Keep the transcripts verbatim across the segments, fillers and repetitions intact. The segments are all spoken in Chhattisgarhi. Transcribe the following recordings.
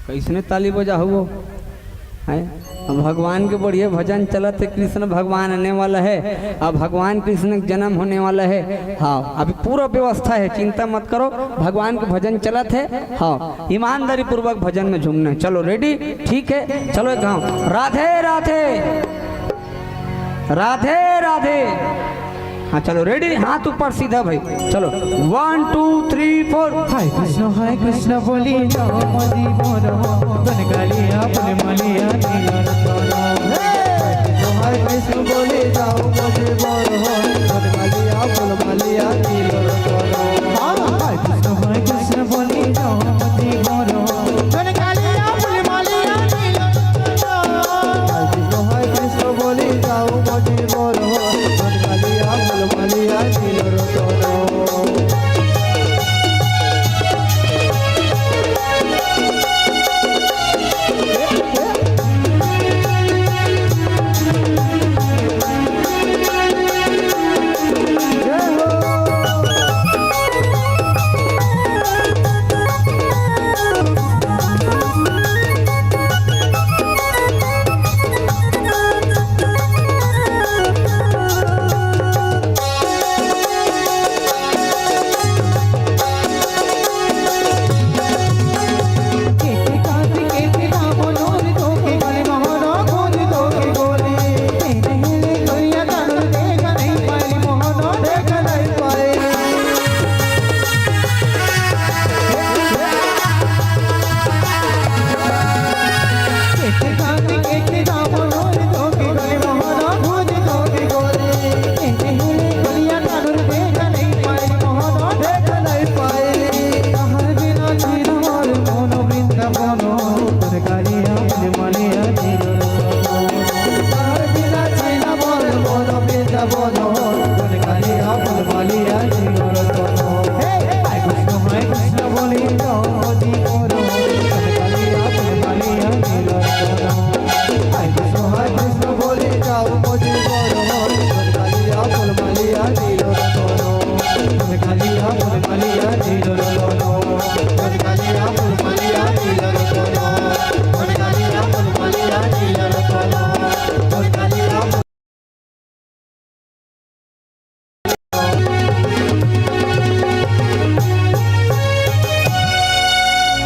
कैसने ताली बजा हो वो? हैं? अब भगवान के बढ़िया भजन चलत हे, कृष्ण भगवान आने वाला है, अब भगवान कृष्ण के जन्म होने वाला है। हाँ, अभी पूरा व्यवस्था है, चिंता मत करो, भगवान के भजन चलत हे। हाँ, ईमानदारी पूर्वक भजन में झूमना है। चलो, रेडी? ठीक है, चलो एक गाँव। राधे राधे। राधे राधे। हाँ, चलो, रेडी? हाथ ऊपर सीधा भाई। चलो, वन, टू, थ्री, फोर। हाय कृष्ण, हाय कृष्ण बोली जाओ मजी बोलो, बन कालिया फूल मालिया नीला रतन। हाय कृष्ण बोली जाओ मजी बोलो, बन कालिया फूल मालिया नीला रतन। हाँ, हाय कृष्ण, हाय कृष्ण बोली जाओ मजी बोलो, बन कालिया फूल मालिया नीला रतन। हाय कृष्ण, हाय कृष्ण बोली जाओ मजी बोलो, बन कालिया फूल मालिया नीला रतन।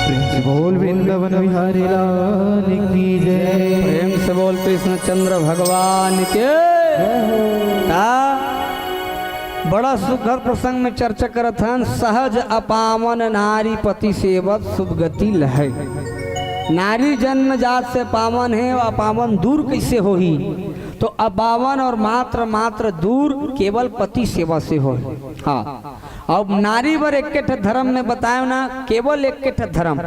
प्रेम से बोल वृंदावन बिहारी लाल की जय। प्रेम से बोल कृष्णचंद्र भगवान के। का बड़ा सुघर प्रसंग में चर्चा करत हन, सहज अपावन नारी पति सेवत शुभ गति लहै। नारी जन्म जात से पावन है, अपावन दूर कैसे होही? तो अपावन और मात्र, मात्र दूर केवल पति सेवा से होय। हाँ, अब नारी बर एक ठे धर्म में बतायो ना, केवल एक ठे धर्म,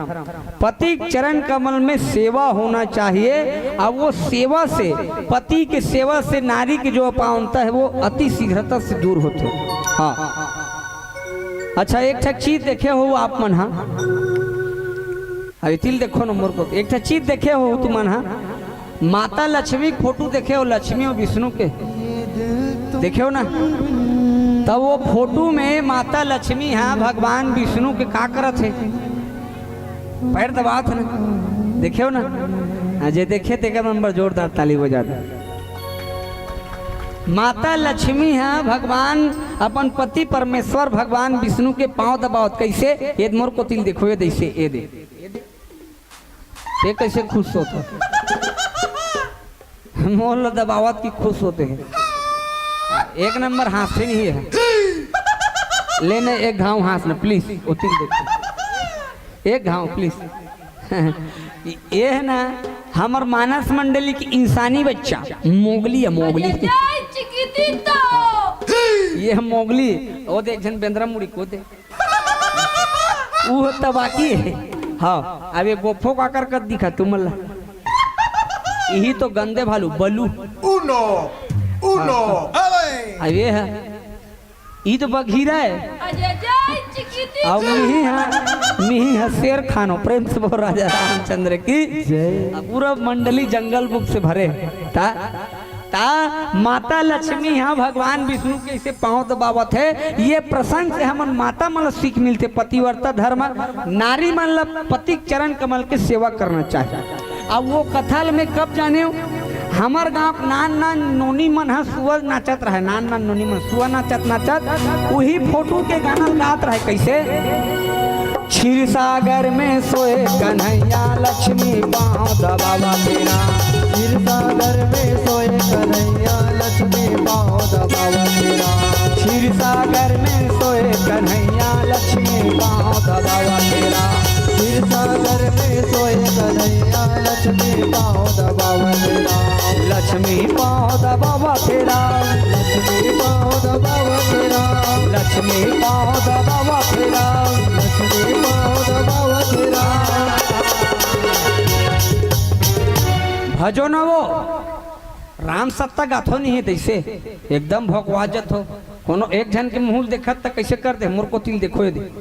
पति के चरण कमल में सेवा होना चाहिए। अब वो सेवा से, पति के सेवा से नारी की जो अपावनता है, वो अति शीघ्रता से दूर होथे। हाँ, अच्छा, एक ठे चीज देखे हो आप मन, हाँ, अरे तिल देखो ना मोर को, एक ठे चीज देखे हो तुमन, हाँ, माता लक्ष्मी के फोटो देखे हो, लक्ष्मी और विष्णु के देखे हो ना? तब वो फोटो में माता लक्ष्मी हा भगवान विष्णु के का करत हे? पैर दबावत हे ना, देखेव ना। हाँ, जे देखे तेकर मन बर जोरदार ताली बजा दे। माता लक्ष्मी हा भगवान अपन पति परमेश्वर भगवान विष्णु के पाँव दबावत, कैसे? ये मोर कोतिल देखो, ये जैसे ये दे, ये कैसे खुश होत हे? मोर ला दबावत कि खुश होत हे। एक नंबर हाँसथे नहीं हे। ले ना, एक घाव हाँस ना, प्लीज। ओती देख, एक घाव, प्लीज। ये हे ना, हमर मानस मंडली के इंसानी बच्चा, मोगली हे, मोगली। जय चिकितिता। ये हे मोगली। ओ देख, झन बेंदरा मुड़ी को दे। वो तो बाकी हे। हाँ, अब ये गोफो का कर कर दिखा तुमन ला। यही तो गंदे भालू, बलू। Uno, uno, हाँ। अरे। अब ये हे, ये तो बघीरा हे। अजय जय चिकिती। अब मिही हा, मिही हा शेर खानो, प्रेम से बोल राजा रामचंद्र की। जय। अब पूरा मंडली जंगल बुक से भरे। ता ता माता लक्ष्मी हा भगवान विष्णु के इसे पाँव दबावत हे। ये प्रसंग से हमन माता मन ला सीख मिलथे, पतिव्रता धर्म, नारी मन ला पति के चरण कमल के सेवा करना चाहिए। अब वो कथा ल मैं कब जानेव, हमर गांव के नान नान नोनी मन हा सुआ नाचत रहे, नान नान नोनी मन सुआ नाचत नाचत उही फोटो के गाना ल गात रहे। कैसे? क्षीर सागर में सोए कन्हैया, लक्ष्मी पाँव दबावा तेरा। क्षीर सागर में सोए कन्हैया, लक्ष्मी पाँव दबावा तेरा। क्षीर सागर में सोए कन्हैया, लक्ष्मी पाँव दबावा तेरा। क्षीर सागर में सोए कन्हैया, लक्ष्मी पाँव दबावा तेरा। लक्ष्मी पाँव दबावा तेरा। लक्ष्मी पाँव दबावा तेरा। लक्ष्मी पाँव दबावा तेरा। लक्ष्मी पाँव दबावा तेरा। भजो ना वो राम सत्ता गाथो नहीं हे तैसे, एकदम भोकवा जत हो। कोनो एक झन के मुंह देखत त कैसे कर दे, मोर कोतिल देखो ये दे।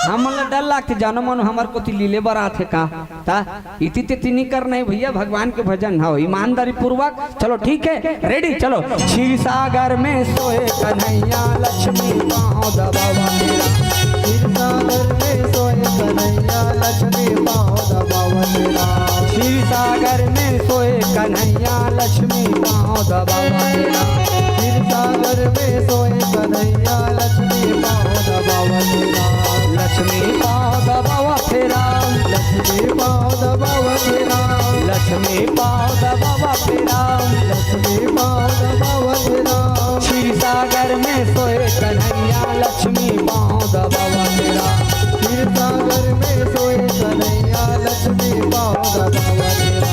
हमन ला डर लागथे, जानो मानो हमर कोति लीले बर आथे का? ता इति तेति नी करना हे भैया, भगवान के भजन। हाँ, ईमानदारी पूर्वक। चलो ठीक हे, रेडी, चलो। क्षीर सागर में सोए कन्हैया, लक्ष्मी पाँव दबावा तेरा। क्षीर सागर में सोए कन्हैया, लक्ष्मी पाँव दबावा तेरा। क्षीर सागर में सोए कन्हैया, लक्ष्मी पाँव दबावा तेरा। क्षीर सागर में सोए कन्हैया, लक्ष्मी पाँव दबावा तेरा। लक्ष्मी पाँव दबावा तेरा। लक्ष्मी पाँव दबावा तेरा। लक्ष्मी पाँव दबावा तेरा। लक्ष्मी पाँव दबावा तेरा। क्षीर सागर में सोए कन्हैया, लक्ष्मी पाँव दबावा तेरा। क्षीर सागर में सोए कन्हैया, लक्ष्मी पाँव दबावा तेरा।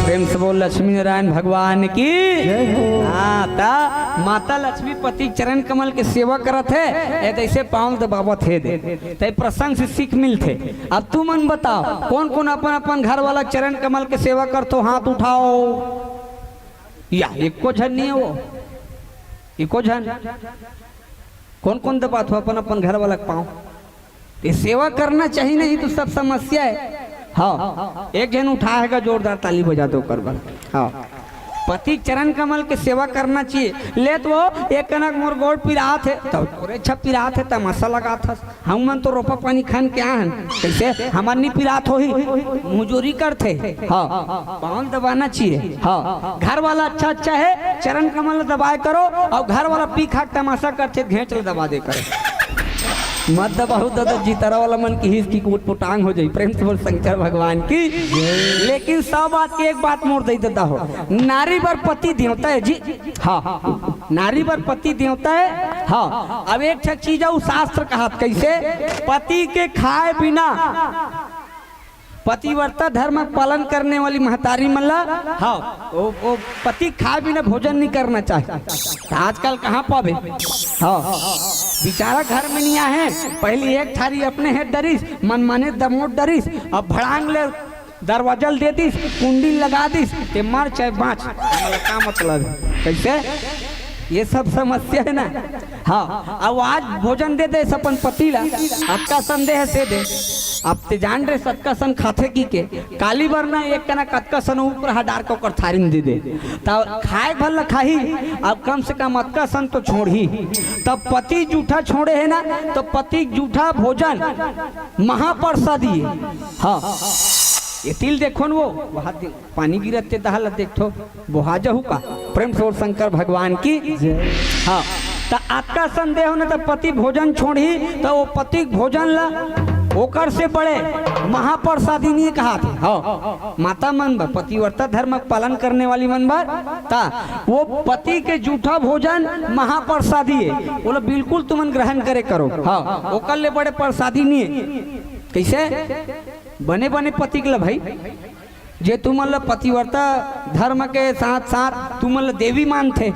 प्रेम से बोल लक्ष्मी नारायण भगवान की। जय हो। हाँ, ता माता लक्ष्मी पति चरण कमल के सेवा करत हे, ए तैसे पाँव दबावत हे दे। तै प्रसंग से सीख मिलथे। अब तुमन बताओ, कौन कौन अपन अपन घर वाला चरण कमल के सेवा करथो, हाथ उठाओ। या एको झन नहीं हे वो, एको झन। कौन कौन दबाथो अपन अपन घर वाला के पाँव? ये सेवा करना चाहिए, नहीं तो सब समस्या हे। हाँ, एक झन उठा हे गा, जोरदार ताली बजा दो ओकर बर। हाँ, पति चरण कमल के सेवा करना चाहिए। ले तो वो एक कनक मोर गोड़ पिरात हे, तो तोरे अच्छा पिरात हे, तमाशा लगात हस। हम मन तो रोपा पानी खान के आए हन, कैसे हमर नी पिरात होही? मजूरी करथे। हाँ, पाँव दबाना चाहिए। हाँ, घर वाला अच्छा अच्छा हे, चरण कमल दबाए करो, अउ घर वाला पी खा के तमाशा करथे, घेंच ल दबा दे करो। मत दबाहू दादा, जितरा वाला मन किहिस कि उटपुटांग हो जाई। प्रेम से बोल शंकर भगवान की। लेकिन सब बात के एक बात मोर दई देता हो, नारी बर पति देवता हे जी। हाँ, नारी बर पति देवता हे। हाँ, अब एक ठक चीज अउ शास्त्र कहत कैसे, पति के खाए बिना, पतिव्रता धर्म पालन करने वाली महतारी मन ला, हाँ, वो, वो पति खाए बिना भोजन नहीं करना चाहिए। तो आजकल कहाँ पावे? हाँ, बेचारा घर में नहीं आए, पहली एक थारी अपने हे डरिस, मनमाने दमोट डरिस, अब भड़ांग ले दरवाजा ल दे दिस, कुंडी लगा दिस, ते मर चाहे बाँच, हमला का मतलब हे? कैसे? ये सब समस्या हे ना। हाँ, अब आज भोजन दे दे अपन पति ला, अतका संदेह से दे। अब ते जान रहे सतका सन खाथे की के, काली बर ना एक कना कतका सन ऊपर हा डार के ओकर थारी में दे दे। त खाए भर ल खाही, अब कम से कम अतका सन तो छोड़ही। तब पति जूठा छोड़े हे ना, तो पति जूठा भोजन महाप्रसादी हे। हाँ, ये तिल देखो न वो, वहाँ दे-, पानी गिरत ते दहा ल देखथो, बोहा जहू का। प्रेम से बोल शंकर भगवान की। जय। हाँ, त अतका सन देहो न त पति भोजन छोड़ही, त वो पति के भोजन ला ओकर से बड़े महाप्रसादी नहीं कहा थे। हाँ, माता मन बर, पतिव्रता धर्म के पालन करने वाली मन बर, त वो पति के जूठा भोजन महाप्रसादी हे, वो ला बिल्कुल तुमन ग्रहण करे करो। हाँ, ओकर ले बड़े प्रसादी नहीं हे। कैसे? बने बने पति के ला भाई, जे तुमन ल पतिव्रता धर्म के साथ साथ तुमन ल देवी मानथे,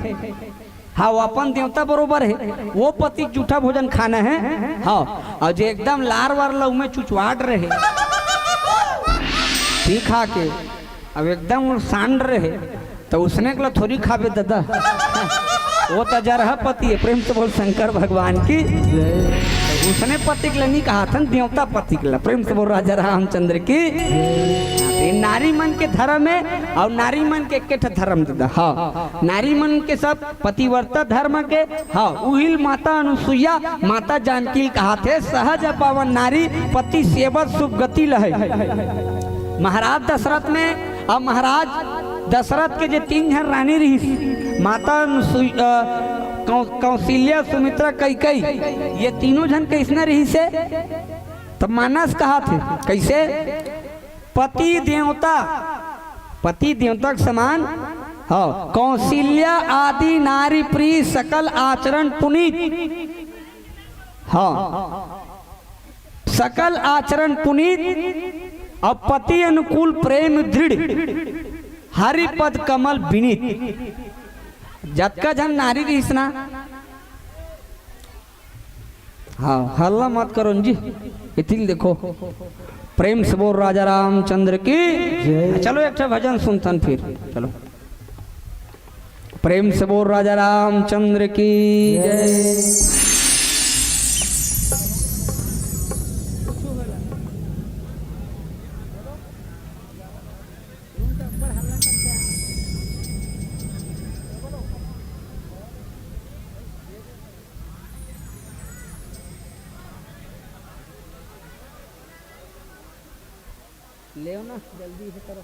हाँ, वो अपन देवता बरोबर हे, वो पति के जूठा भोजन खाना हे। हाँ, अउ जे एकदम लार वार ल उमे चुचवाट रहे, पी खा के, अब एकदम सांड रहे, त उसने के ल थोरी खाबे ददा। वो त जरहा पति हे। प्रेम से बोल शंकर भगवान की। जय। उसने पति के ल नहीं कहा थन, देवता पति के ल। प्रेम से बोल राजा रामचंद्र की। जय। ये नारी मन के धर्म हे अउ नारी मन के एक ठा धर्म ददा। हाँ, नारी मन के सब पतिव्रता धर्म के। हाँ, उहिल माता अनुसुईया, माता जानकी ल कहा थे, सहज पावन नारी पति सेवत सुख गति लहे। महाराज दशरथ में, अब महाराज दशरथ के जे तीन झन रानी रहिस, माता अनुसुई-, अ, कौ-, कौशल्या, सुमित्रा, कैकई, ये तीनों झन कैसने रहिस हे? त मानस कहा थे, कैसे? पति देवता, पति देवता के समान। हाँ, कौशल्या आदि नारी प्रिय, सकल आचरण पुनीत। हाँ, सकल आचरण पुनीत, अउ पति अनुकूल प्रेम दृढ़, हरि पद कमल विनीत। जतका झन नारी रहिस ना, हाँ, हल्ला मत करो न जी, इतिल देखो। प्रेम से बोल राजा रामचंद्र की। जय। चलो एक ठो भजन सुनथन फिर, चलो। प्रेम से बोल राजा रामचंद्र की जय। लेव ना, जल्दी से करो।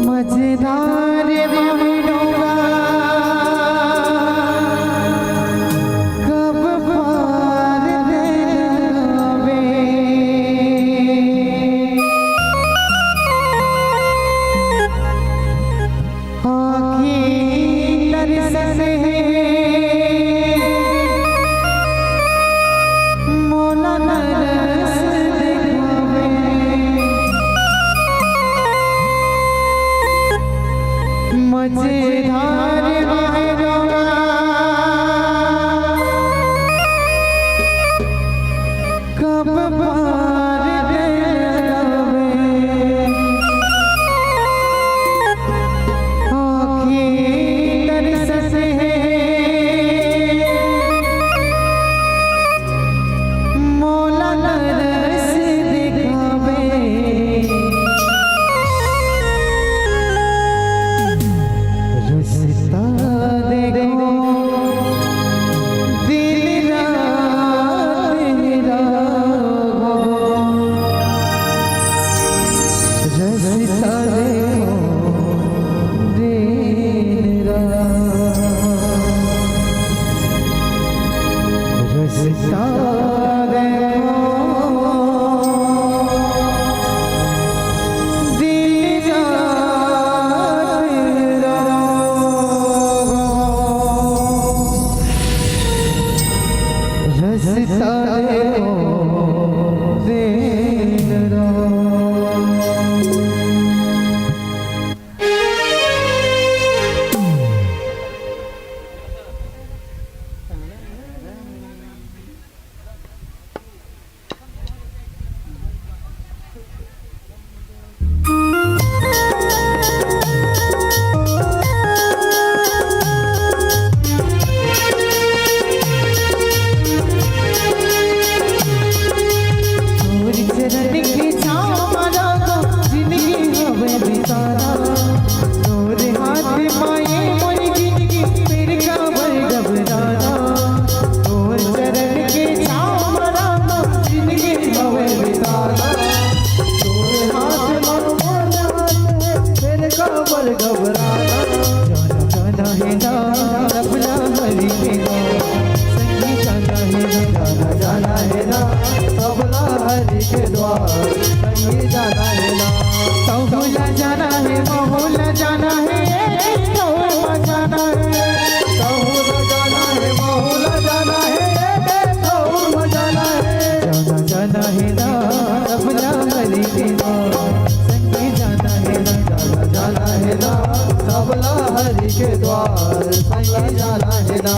मझधार में डोंगा कब पार देवे। आँखी तरसत हे, मोला तरस दिखावे। मझधार में डोंगा कब पार देवे। आँखी तरसत हे, मोला तरस दिखावे। रस्ता देखो दिन रात निरागो। रस्ता देखो दिन रात। रस्ता देखो दिन रात निरागो। हरि के द्वार संगी जाना हे ना।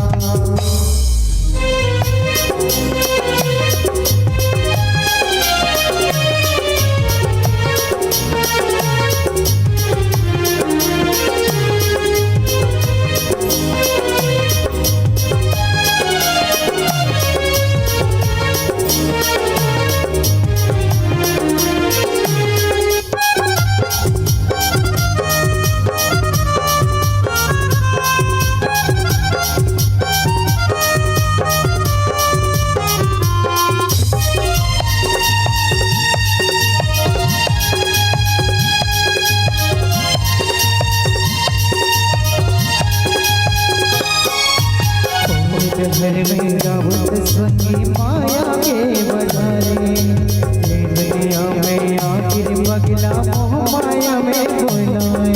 घर में गावत संगी माया के बजारे, ए दुनिया में आखिर पगला मोह माया में बुलाए।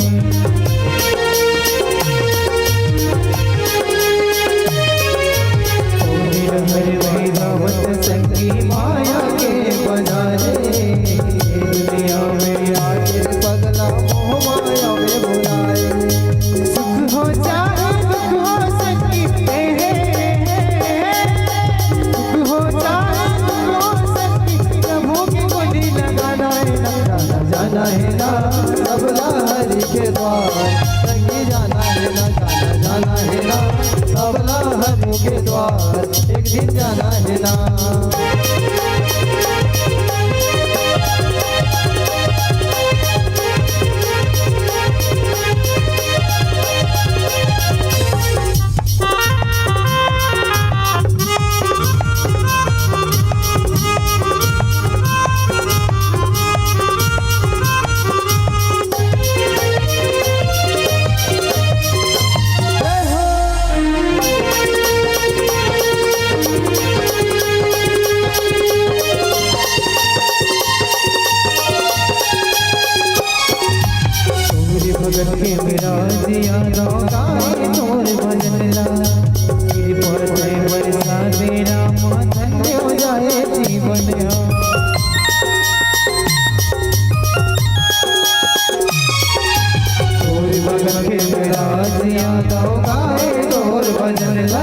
ओ मेरा घर में गावत संगी माया के बजारे, ए दुनिया में आखिर पगला मोह माया में बुलाए। सुख हो चाहे दुख हो सखी, ए हे, सुख हो चाहे दुख हो सखी, प्रभु की बोली लगाना है ना। जाना, जाना है ना, सबला हरि के द्वार। संगी जाना है ना, जाना, जाना है ना, सबला हरि के द्वार। एक दिन जाना है ना। तोर भगत के मेरा जिया गाँव गाए तोर भजन ला। कृपा से बरसा दे रामा, धन्य हो जाए जीवन। तोर भगत के मेरा जिया गाँव गाए तोर भजन ला।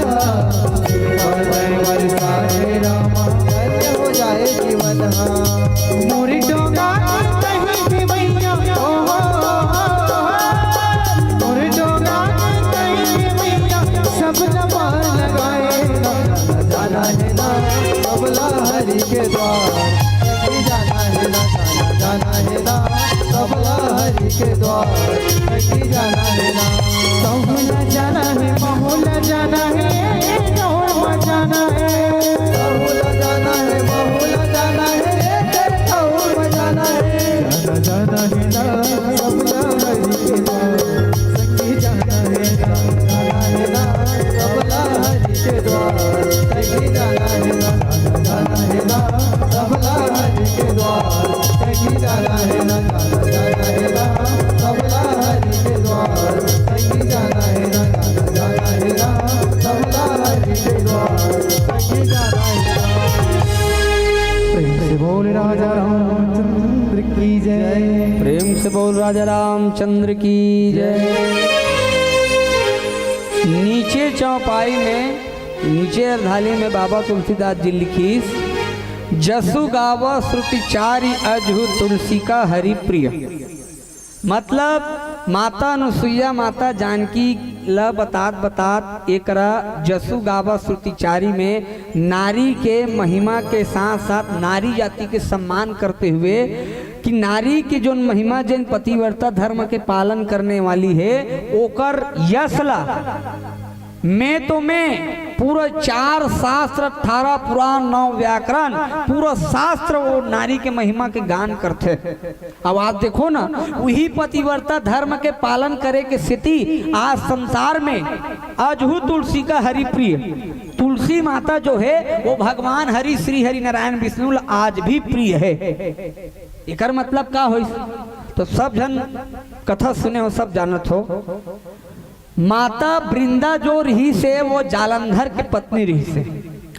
कृपा से बरसा दे रामा, धन्य हो जाए जीवन। हाँ, मोरी डोंगा कहीं भी मैया, ओ हो, हो, हो, हो। मोरी डोंगा कहीं भी मैया, सब नमन लगाए। जाना है ना, सबला हरि के द्वार। संगी जाना है ना, जाना, जाना है ना, सबला हरि के द्वार। संगी जाना है ना। तहुला जाना है, महुला जाना है, गौर में जाना है। तहुला जाना है, महुला जाना है, गौर में जाना है। जाना, जाना है ना, सबला हरि के द्वार। संगी जाना है ना, जाना है ना, सबला हरि के द्वार। संगी जाना है ना, जाना, जाना है ना, सबला हरि के द्वार। संगी जाना है ना, जाना, जाना है ना, सबला हरि के द्वार। संगी जाना है ना, जाना, जाना है ना, सबला हरि के द्वार। संगी जाना है ना। प्रेम से बोल राजा रामचंद्र की जय। प्रेम से बोल राजा रामचंद्र की जय। नीचे चौपाई में, नीचे अर्धाली में बाबा तुलसीदास जी लिखिस, "जसु गावा श्रुति चारि अजहु तुलसी का हरि प्रिय।" मतलब माता अनुसुईया, माता जानकी ल बतात बतात एकरा जसु गावा श्रुति चारि में नारी के महिमा के साथ साथ नारी जाति के सम्मान करते हुए कि नारी के जोन महिमा, जेन पतिव्रता धर्म के पालन करने वाली हे, ओकर यश ला मैं तो मैं पूरा चार शास्त्र, अठारह पुराण, नौ व्याकरण, पूरा शास्त्र वो नारी के महिमा के गान करथे। अब आप देखो ना, वही पतिव्रता धर्म के पालन करे के सेती आज संसार में अजहू तुलसी का हरि प्रिय। तुलसी माता जो है वो भगवान हरि, श्री हरि नारायण विष्णु ल आज भी प्रिय है। एकर मतलब का होइस? तो सब झन कथा सुने हो, सब जानत हो। माता वृंदा जो रहिस हे, वो जालंधर के पत्नी रहिस हे।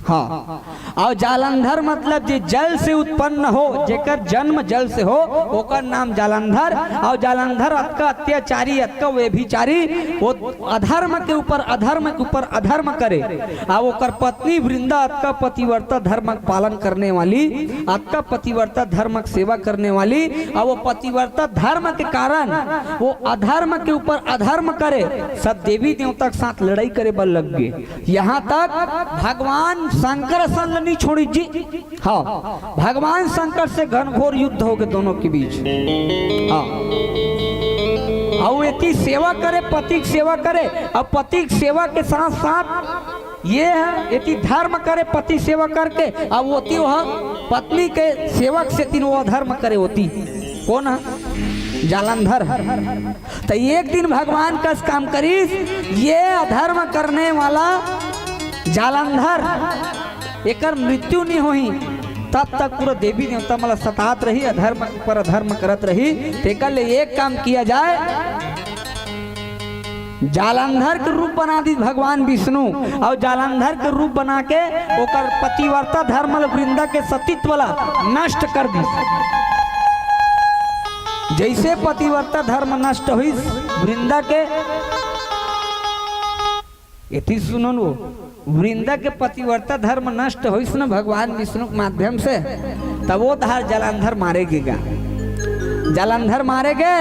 हाँ, अउ जालंधर मतलब जे जल से उत्पन्न हो, जेकर जन्म जल से हो, ओकर नाम जालंधर। अउ जालंधर अतका अत्याचारी, अतका व्यभिचारी, वो अधर्म के ऊपर अधर्म के ऊपर अधर्म करे। अउ ओकर पत्नी वृंदा अतका पतिव्रता धर्म के पालन करने वाली, अतका पतिव्रता धर्म के सेवा करने वाली, अउ वो पतिव्रता धर्म के कारण वो अधर्म के ऊपर अधर्म करे, सब देवी देवता के साथ लड़ाई करे बर लग गे। यहाँ तक भगवान शंकर असन ल नहीं छोड़ी जी। हाँ, भगवान शंकर से घनघोर युद्ध हो गए दोनों के बीच। हाँ, अउ एती सेवा करे, पति के सेवा करे, अउ पति के सेवा के साथ साथ ये है, एती धर्म करे पति सेवा करके, अउ ओती वह पत्नी के सेवक से तीन वो अधर्म करे होती। कौन है? जालंधर है। तो एक दिन भगवान कस काम करिस, ये अधर्म करने वाला जालंधर, एकर मृत्यु नहीं होही, तब तक पूरा देवी देवता मला सतात रही, अधर्म पर अधर्म करत रही। तेकर ले एक काम किया जाए, जालंधर के रूप बना दिस भगवान विष्णु, अउ जालंधर के रूप बना के ओकर पतिव्रता धर्म ल, वृंदा के सतीत्व ला नष्ट कर दिस। जैसे पतिव्रता धर्म नष्ट होइस वृंदा के, एती सुनो न, वो वृंदा के पतिव्रता धर्म नष्ट होइस न भगवान विष्णु के माध्यम से, तब वो धार जालंधर मारे गे गा। जालंधर मारे गे,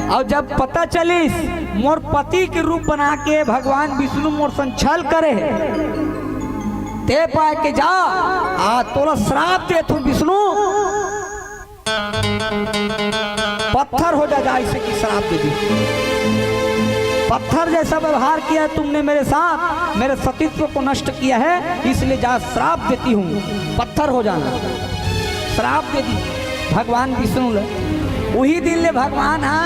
अउ जब पता चलिस मोर पति के रूप बना के भगवान विष्णु मोर संग छल करे हे, ते पाय के जा, आ तोला श्राप देथों विष्णु, पत्थर हो जा, जा, इसे की श्राप दे दी। पत्थर जैसा व्यवहार किया है तुमने मेरे साथ, मेरे सतीत्व को नष्ट किया है, इसलिए जा, श्राप देती हूँ, पत्थर हो जाना। श्राप दे दी भगवान विष्णु ले। वही दिन ले भगवान हा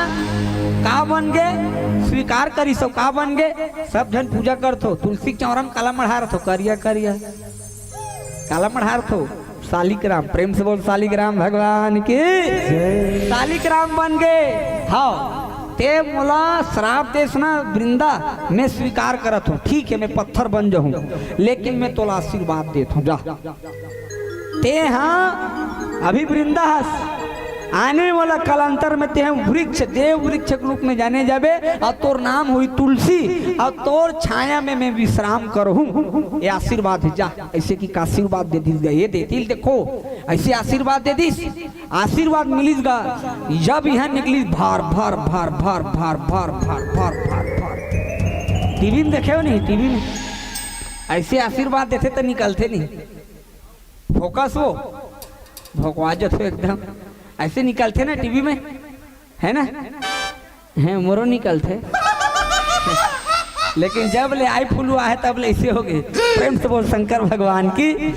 का बन गे, स्वीकार करिस हो, का बन गे। सब झन पूजा करथो, तुलसी चौरन काला मढ़ारथो, करिया करिया काला मढ़ारथो। सालिग्राम, प्रेम से बोल, सालिग्राम भगवान की। सालिग्राम बन गे। हाँ, ते मोला श्राप देस ना वृंदा, मैं स्वीकार करत हूँ। ठीक है, मैं पत्थर बन जाहूँ, लेकिन मैं तोला आशीर्वाद देत हूँ, जा। ते हाँ अभी वृंदा हस, आने वाला कालांतर में ते वृक्ष, देव वृक्ष के रूप में जाने जाबे, अउ तोर नाम होई तुलसी, अउ तोर छाया में मैं विश्राम करहूँ। ये आशीर्वाद है, जा। ऐसे की का आशीर्वाद दे दिस गा, ये दे दिल, देखो, ऐसे आशीर्वाद दे दिस, आशीर्वाद मिलिस गा। जब यहाँ निकलिस, भार भार भार भार भार भार भार भार भार, टीवी में देखे हो नहीं, टीवी में ऐसे आशीर्वाद देथे तो निकलथे नहीं। फोकस वो भोकवा जथे एकदम, ऐसे निकलथे ना टीवी में, है ना? हैं, मोरो निकलथे। लेकिन जब ले आई फुलवा है तब ले ऐसे हो गए। प्रेम से बोल शंकर भगवान की।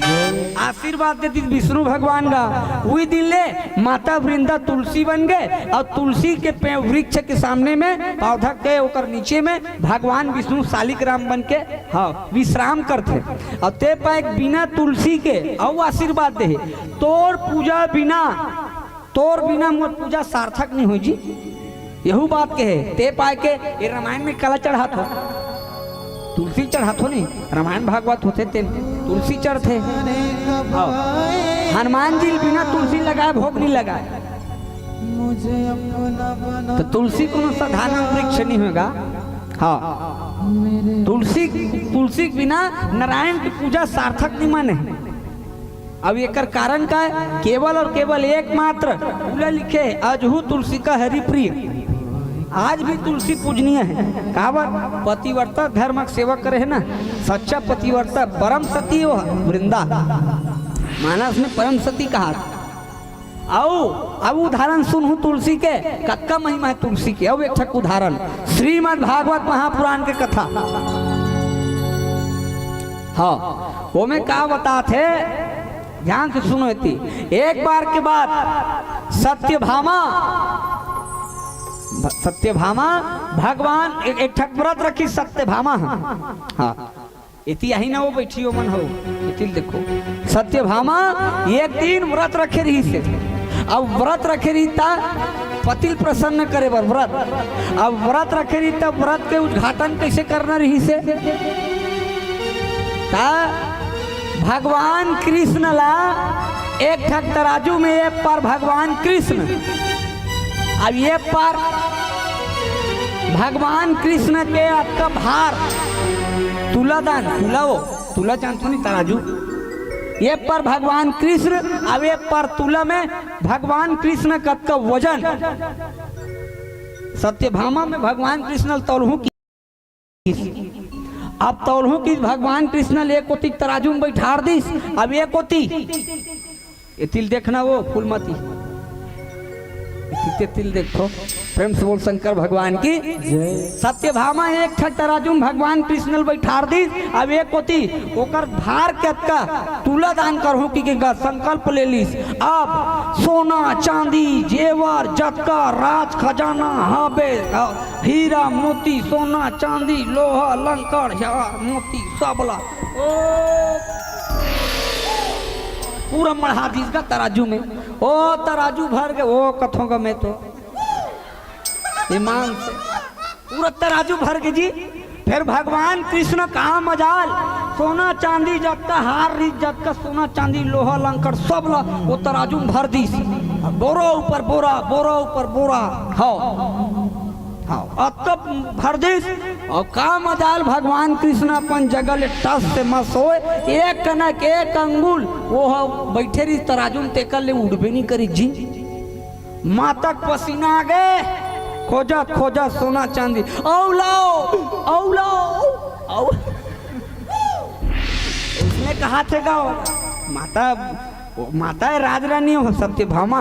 आशीर्वाद दे दिस विष्णु भगवान का। वही दिन ले माता वृंदा तुलसी बन गए अउ तुलसी के पे-, वृक्ष के सामने में पौधा के ओकर नीचे में भगवान विष्णु सालिग्राम बन के, हाँ, विश्राम करथे। अउ ते पाय बिना तुलसी के अउ आशीर्वाद दे, तोर पूजा बिना, तोर बिना मोर पूजा सार्थक नहीं होई जी। यहू बात कहे, ते पाय के ये रामायण में काला चढ़ाथो, तुलसी चढ़ाथो नहीं, रामायण भागवत होथे ते तुलसी चढ़थे। हाँ। हनुमान जी बिना तुलसी लगाए भोग नहीं लगाए। तो तुलसी कोनो साधारण वृक्ष नहीं होगा। हाँ, तुलसी, तुलसी के बिना नारायण की पूजा सार्थक नहीं माने। अब एकर कारण का है? केवल और केवल एकमात्र उला लिखे, "अजहू तुलसी का हरि प्रिय।" आज भी तुलसी पूजनीय है। काबर? पतिव्रता धर्म के सेवा करे है ना, सच्चा पतिव्रता परम सती वो है, वृंदा। मानस में परम सती कहा। अउ अब उदाहरण सुनहू तुलसी के, कतका महिमा है तुलसी के। अउ एक ठक उदाहरण, श्रीमद् भागवत महापुराण के कथा। हाँ, ओमे का बताथे, ध्यान से सुनो एती। एक बार के बाद सत्यभामा, भ-, सत्यभामा भगवान एक, एक ठक व्रत रखी सत्यभामा। हाँ, एती आही ना वो बैठी हो मन हो, एती देखो। सत्यभामा एक दिन व्रत रखे रहिसे। अब व्रत रखे रही ता पति ल प्रसन्न करे बर व्रत। अब व्रत रखे रही ता व्रत के उद्घाटन कैसे करना रहिसे? ता भगवान कृष्ण ला एक ठक तराजू में, एक पार भगवान कृष्ण, अब ये पार भगवान कृष्ण के अतका भार, तुला दान, तुला वो, तुला जानथो नहीं तराजू, ये पार भगवान कृष्ण, अब ये पार तुला में भगवान कृष्ण कतका वजन। सत्यभामा में भगवान कृष्ण तौलहूँ की अब तौलहूँ कि भगवान कृष्ण ले कोती तराजू में बैठार दिस, अब ये कोती, ये तिल देखना वो फूलमती, ये तिल देखो, प्रेम से बोल शंकर भगवान की। सत्यभामा एक ठक तराजू में भगवान कृष्ण ले बैठार दिस, अब ये कोती ओकर भार के अतका तुला दान करहूँ कि, कि संकल्प ले लिस। अब सोना चांदी जेवर जतका राज खजाना हबे, हीरा मोती सोना चांदी लोहा लंकड़ हार मोती सबला, ओ पूरा मढ़ा दिस गा तराजू में। ओ तराजू भर गे, ओ कथों गा मैं तो ईमान से पूरा तराजू भर गे जी। फिर भगवान कृष्ण का मजाल, सोना चांदी जतका हार रिहिस, जतका सोना चांदी लोहा लंकड़ सब ला वो तराजू में भर दिस। बोरा ऊपर बोरा, बोरा ऊपर बोरा। हाँ, हाँ, अतका भर दिस। अउ का मजाल, भगवान कृष्ण अपन जगह ले टस से मस होय, एक कनक एक अंगुल वो ह बैठे रिहिस तराजू में, तेकर ले उठबे नहीं करिस जी। माता के पसीना आ गे, खोजत खोजत सोना चांदी, "औ लाओ, औ लाओ, औ।" उसने कहा थे गा, माता, माता है राजरानी हो सत्यभामा।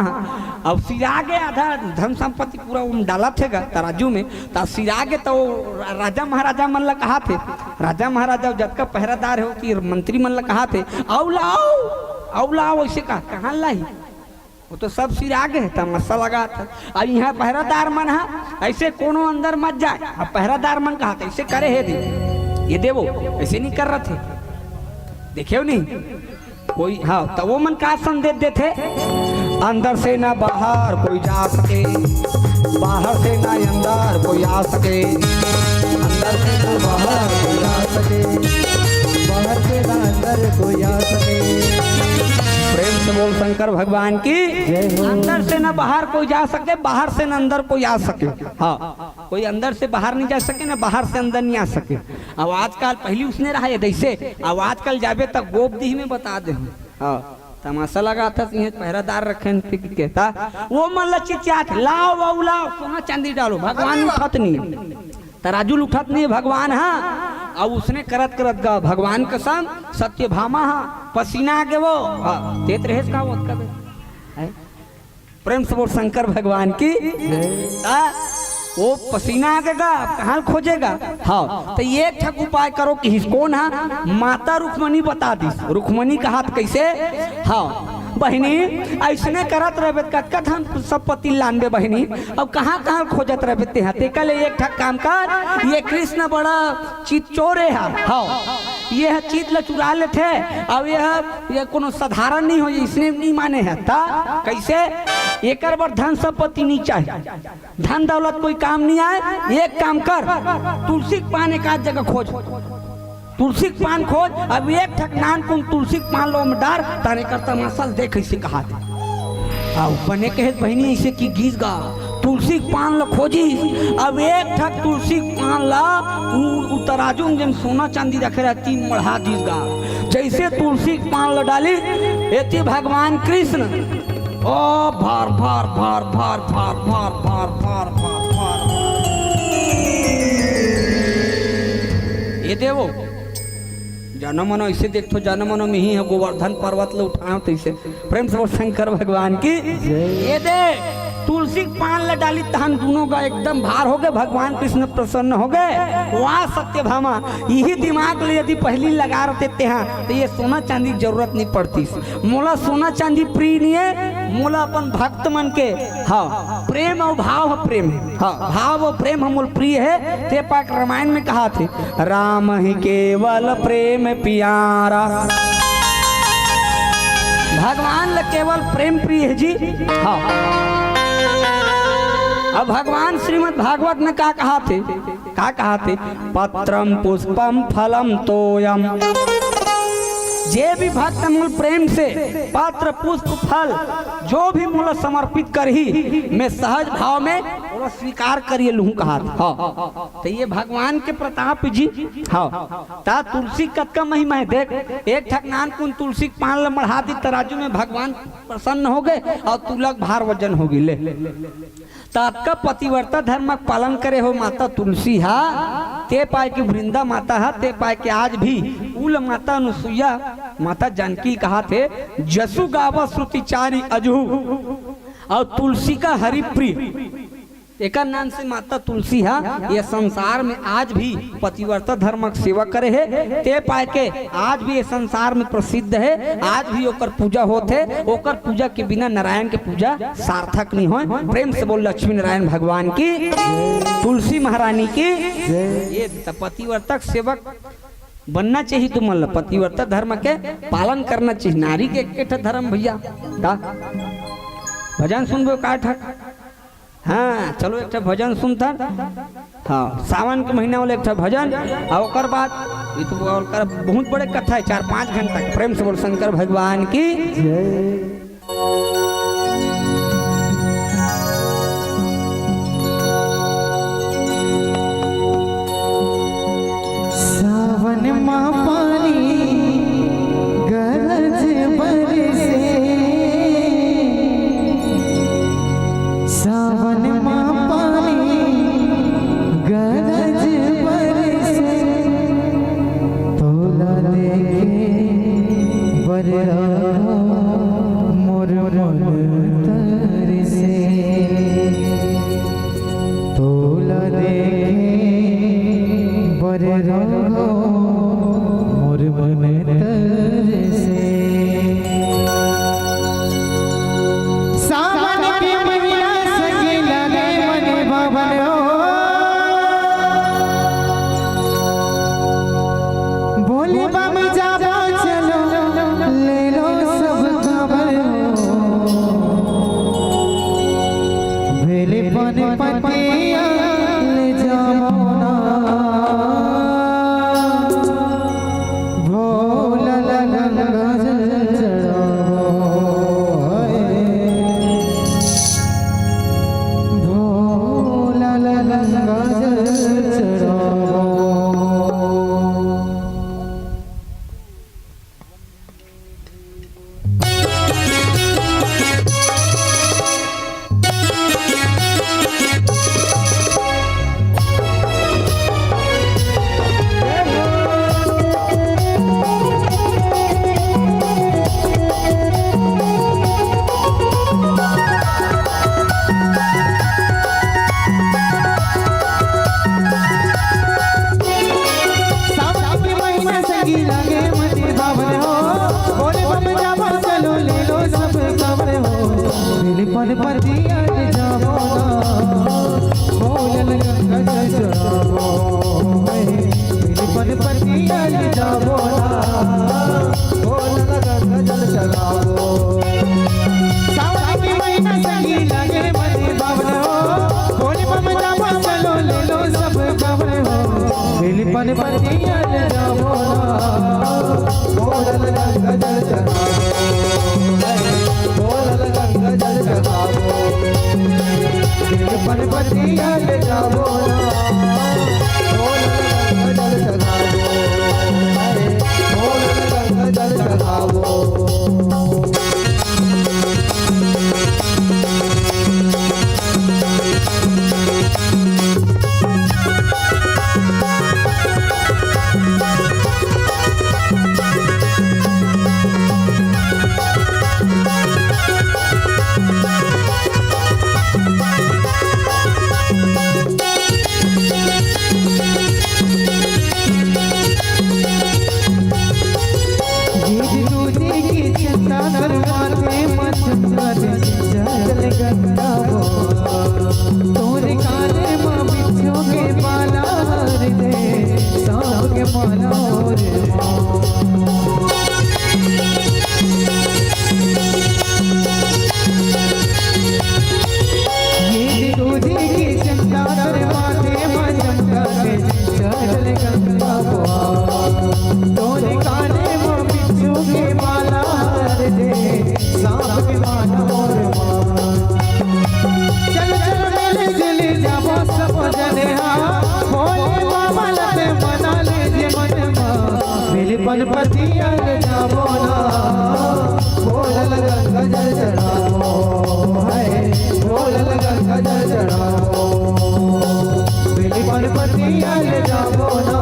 अब सिरा गे आधा धन संपत्ति पूरा उम डाला थे गा तराजू में, त सिरा गे त वो रा-, राजा महाराजा मन ला कहा थे, राजा महाराजा जतका पहरादार हो कि मंत्री मन ला कहा थे, "औ लाओ, औ लाओ," ऐसे कहा, कहाँ लाई? वो तो सब सिरा गे हे, तमाशा लगात हे। अब इहाँ पहरादार मन हा, ऐसे कोनो अंदर मत जाए। अब पहरादार मन कहा, "ऐसे करे हे दे, ये देवो, ऐसे नहीं कर रहे थे।" देखे हो नहीं? कोई, हाँ, त वो मन का संदेश देथे, "अंदर से ना बाहर कोई जा सके, बाहर से ना अंदर कोई आ सके, अंदर से ना बाहर कोई आ सके, बाहर से ना अंदर कोई आ सके।" प्रेम से बोल शंकर भगवान की। जय हो। अंदर से ना बाहर कोई जा सके, बाहर से ना अंदर कोई आ सके। हाँ, कोई अंदर से बाहर नहीं जा सके ना बाहर से अंदर नहीं आ सके। अब आजकल, पहली उसने रहा ये जैसे, अब आजकल जाबे त गोप दीह में बता दे हम। हाँ, तमाशा लगात हे, इहाँ पहरादार रखे हैं, फिर कहता, वो मन ला चिचियात, "लाओ, वाओ, लाओ, सोना चांदी डालो।" भगवान उठत नहीं, तराजू उठत नहीं भगवान, हाँ। अब उसने करत करत गा, भगवान कसम, सत्यभामा, हाँ, पसीना आ गे वो, हाँ, देत रहेस का वो कबे, हैं? प्रेम से बोल शंकर भगवान की। हाँ, वो पसीना आ गे गा, कहाँ खोजेगा? हाँ, त एक ठक उपाय करो कि हिसकोन हा माता रुक्मणी बता दिस। रुक्मणी कहा त कैसे? हाँ, बहिनी, ऐसने करत रहबे, कतका धन संपत्ति लानबे बहिनी, अब कहाँ कहाँ खोजत रहबे तेहा? तेकर ले एक ठक काम कर, ये कृष्ण बड़ा चित चोर हे। हाँ, ये ह चीज ल चुरा लेथे, अब ये ह, ये कोनो साधारण नहीं हो, इसने नहीं माने हे। त कैसे? एकर बर धन संपत्ति नहीं चाहिए, धन दौलत कोई काम नहीं आए। एक काम कर, तुलसी के पान एक आध जगह खोज, तुलसी के पान खोज। अब एक ठक नानकुन तुलसी के पान लो में डार, ताने कर तमाशा ल देख, ऐसे कहा थे। अब बने कहे बहिनी ऐसे कि गीस गा, तुलसी के पान ल खोजिस। अब एक ठक तुलसी के पान ल उ, उ तराजू में जेन सोना चांदी रखे रहे, तीन मढ़ा दिस गा। जैसे तुलसी के पान ल डाली, एती भगवान कृष्ण, ओ भार, भार, भार। ये देवो, जानो मनो ऐसे देखथो, जानो मनो मिही ह गोवर्धन पर्वत ल उठायो तैसे। प्रेम से बोल शंकर भगवान की। जय। ये दे, तुलसी के पान ल डाली तहन दुनों गा एकदम भार हो गे, भगवान कृष्ण प्रसन्न हो गे। वाह सत्यभामा, यही दिमाग ले यदि पहली लगा रहते तेहा, त ये सोना चांदी जरूरत नहीं पड़तीस। मोला सोना चांदी प्रिय नहीं हे, मोला अपन भक्त मन के, हाँ, प्रेम अउ भाव ह प्रेम हे। हाँ, भाव अउ प्रेम ह मोला प्रिय हे। ते पाक रामायण में कहा थे, "राम ही केवल प्रेम पियारा।" भगवान ल केवल प्रेम प्रिय हे जी। हाँ, अब भगवान श्रीमद् भागवत में का कहा थे? का कहा थे? "पत्रम पुष्पम फलम तोयम।" जे भी भक्त मोला प्रेम से पत्र, पुष्प, फल जो भी मोला समर्पित करही, मैं सहज भाव में ओला स्वीकार करिए लूहूं कहाथे। हाँ, त ये भगवान के प्रताप जी। हाँ, त तुलसी कतका महिमा हे देख, एक ठक नानकुन तुलसी के पान ल मढ़ा दी तराजू में, भगवान प्रसन्न हो गए अउ तुलक भार वजन हो गे ले। त अतका पतिव्रता धर्म के पालन करे हो माता तुलसी हा, ते पाय के वृंदा माता हा, ते पाय के आज भी उल माता अनुसुईया, माता जानकी कहाथे, "जसु गावा श्रुति चारि अजहू, अउ तुलसी का हरि प्रिय।" एकर नाम से माता तुलसी हा ये संसार में आज भी पतिव्रता धर्म के सेवा करे हे, ते पाय के आज भी ये संसार में प्रसिद्ध हे, आज भी ओकर पूजा होत हे। ओकर पूजा के बिना नारायण के पूजा सार्थक नहीं होय। प्रेम से बोल लक्ष्मी नारायण भगवान की, तुलसी महारानी की। ये त पतिव्रता के सेवक बनना चाहिए तुमन ला, पतिव्रता धर्म के पालन करना चाहिए। नारी के एक ठा धर्म भैया, का भजन सुनबो का ठा? हाँ, चलो एक ठा भजन सुनथन। हाँ, सावन के महीना वाला एक ठा भजन, अउ ओकर बाद ये तो ओकर बहुत बड़े कथा हे, चार पाँच घंटा के। प्रेम से बोल शंकर भगवान की। सावन मा पानी गरज बरसे, सावन मा पानी गरज बरसे, तोला देखे बर मोर मन तरसे। तोला देखे बर मोर मन तरसे। सावन के महीना सगे लगे मन भावन हो। भोले बम जाबो चलो, ले लो सब खबर हो। बेल पान पतिया ले जाबो ना, भोला ला गंगा जल चढ़ाबो। भोला ला गंगा जल चढ़ाबो। सावन के महीना संगी लागे मन भावन हो, भोले बम जाबो चलो ले लो सब खबर हो। बेल पान पतिया ले जाबो ना, भोला ला गंगा जल चढ़ाबो। बेल पान पतिया ले जाबो ना, भोला ला गंगा जल चढ़ाबो। सावन के महीना संगी लागे मन भावन हो, भोले बम जाबो चलो ले लो सब खबर हो। बेल पान पतिया ले जाबो ना, भोला ला गंगा जल चढ़ाबो। भोला ला गंगा जल चढ़ाबो। बेल पान पतिया ले जाबो ना, भोला ला गंगा जल चढ़ाबो। भोला ला गंगा जल चढ़ाबो। पतिया ले जाबो ना, बोलल गंगा जल चढ़ाबो, है, बोलल गंगा जल चढ़ाबो। बेली पन पतिया ले जाबो ना,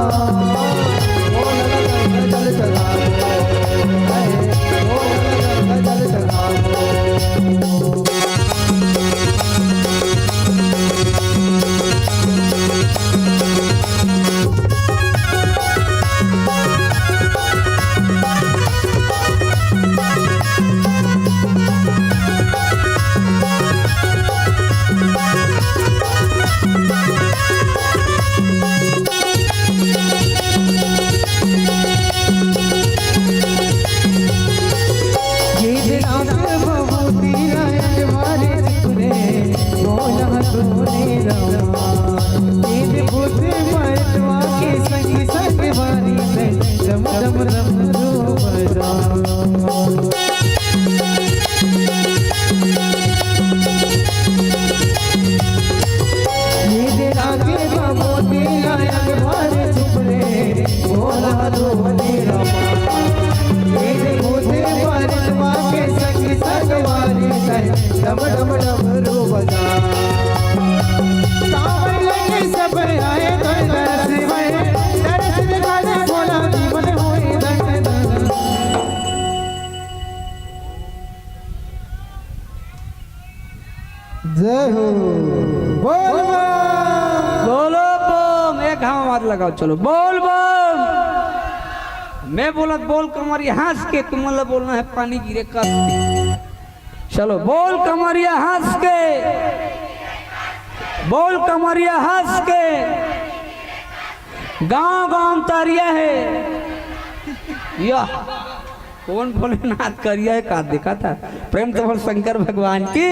बोलल गंगा जल चढ़ाबो, है, बोलल गंगा जल चढ़ाबो। जय हो। बोल बम। बोलो बम। एक घाव आवाज लगाओ, चलो, बोल बम। मैं बोलत बोल कमरिया हंस के, तुमन ला बोलना है पानी गिरे का। चलो, बोल कमरिया हंस के, बोल कमरिया हंस के। गांव गांव तारिया है। यह कौन भोलेनाथ करिया है का देखा था? प्रेम से बोल शंकर भगवान की।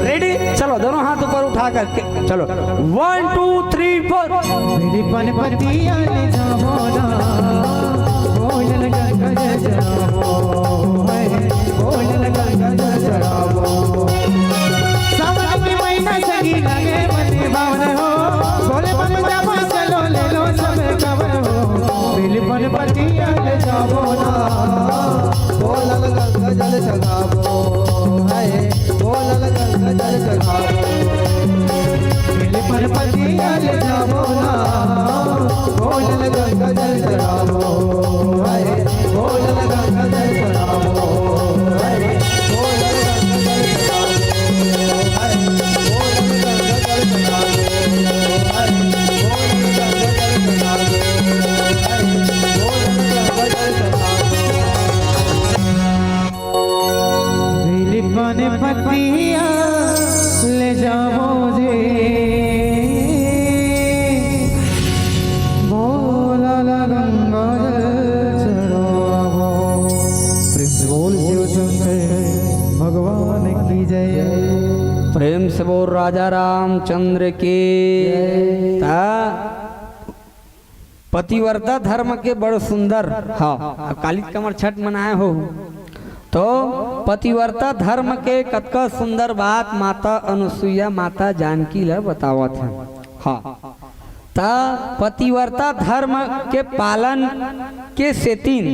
रेडी, चलो, दोनों हाथ ऊपर उठा करके चलो। वन, टू, थ्री, फोर। मेरी पन पतिया ले जाबो ना, बोलल गंगा जल चढ़ाबो, है, बोलल गंगा जल चढ़ाबो। सावन के महीना सगी लगे मन भावन हो, बोले बम जाबो चलो ले लो सब खबर हो। बेली पन पतिया ले जाबो ना, बोलल गंगा जल चढ़ाबो, है, बोलल गंगा जल चढ़ाबो। बेली पन पतिया ले जाबो ना, बोलल गंगा जल चढ़ाबो, है, बोलल गंगा जल चढ़ाबो, है, बोलल गंगा जल चढ़ाबो। बिलिपन पतिया ले जाबो जी, बोलल गंगा जल चढ़ाबो। प्रेम से बोल शिव शंकर भगवान की जय। प्रेम से बोल राजा रामचंद्र की। जय। ता पतिव्रता धर्म के बड़ सुंदर, हाँ, अब काली कमर छठ मनाए हो, तो पतिव्रता धर्म के कतका सुंदर बात माता अनुसुईया, माता जानकी ल बतावत हे। हाँ, त पतिव्रता धर्म के पालन के सेतिन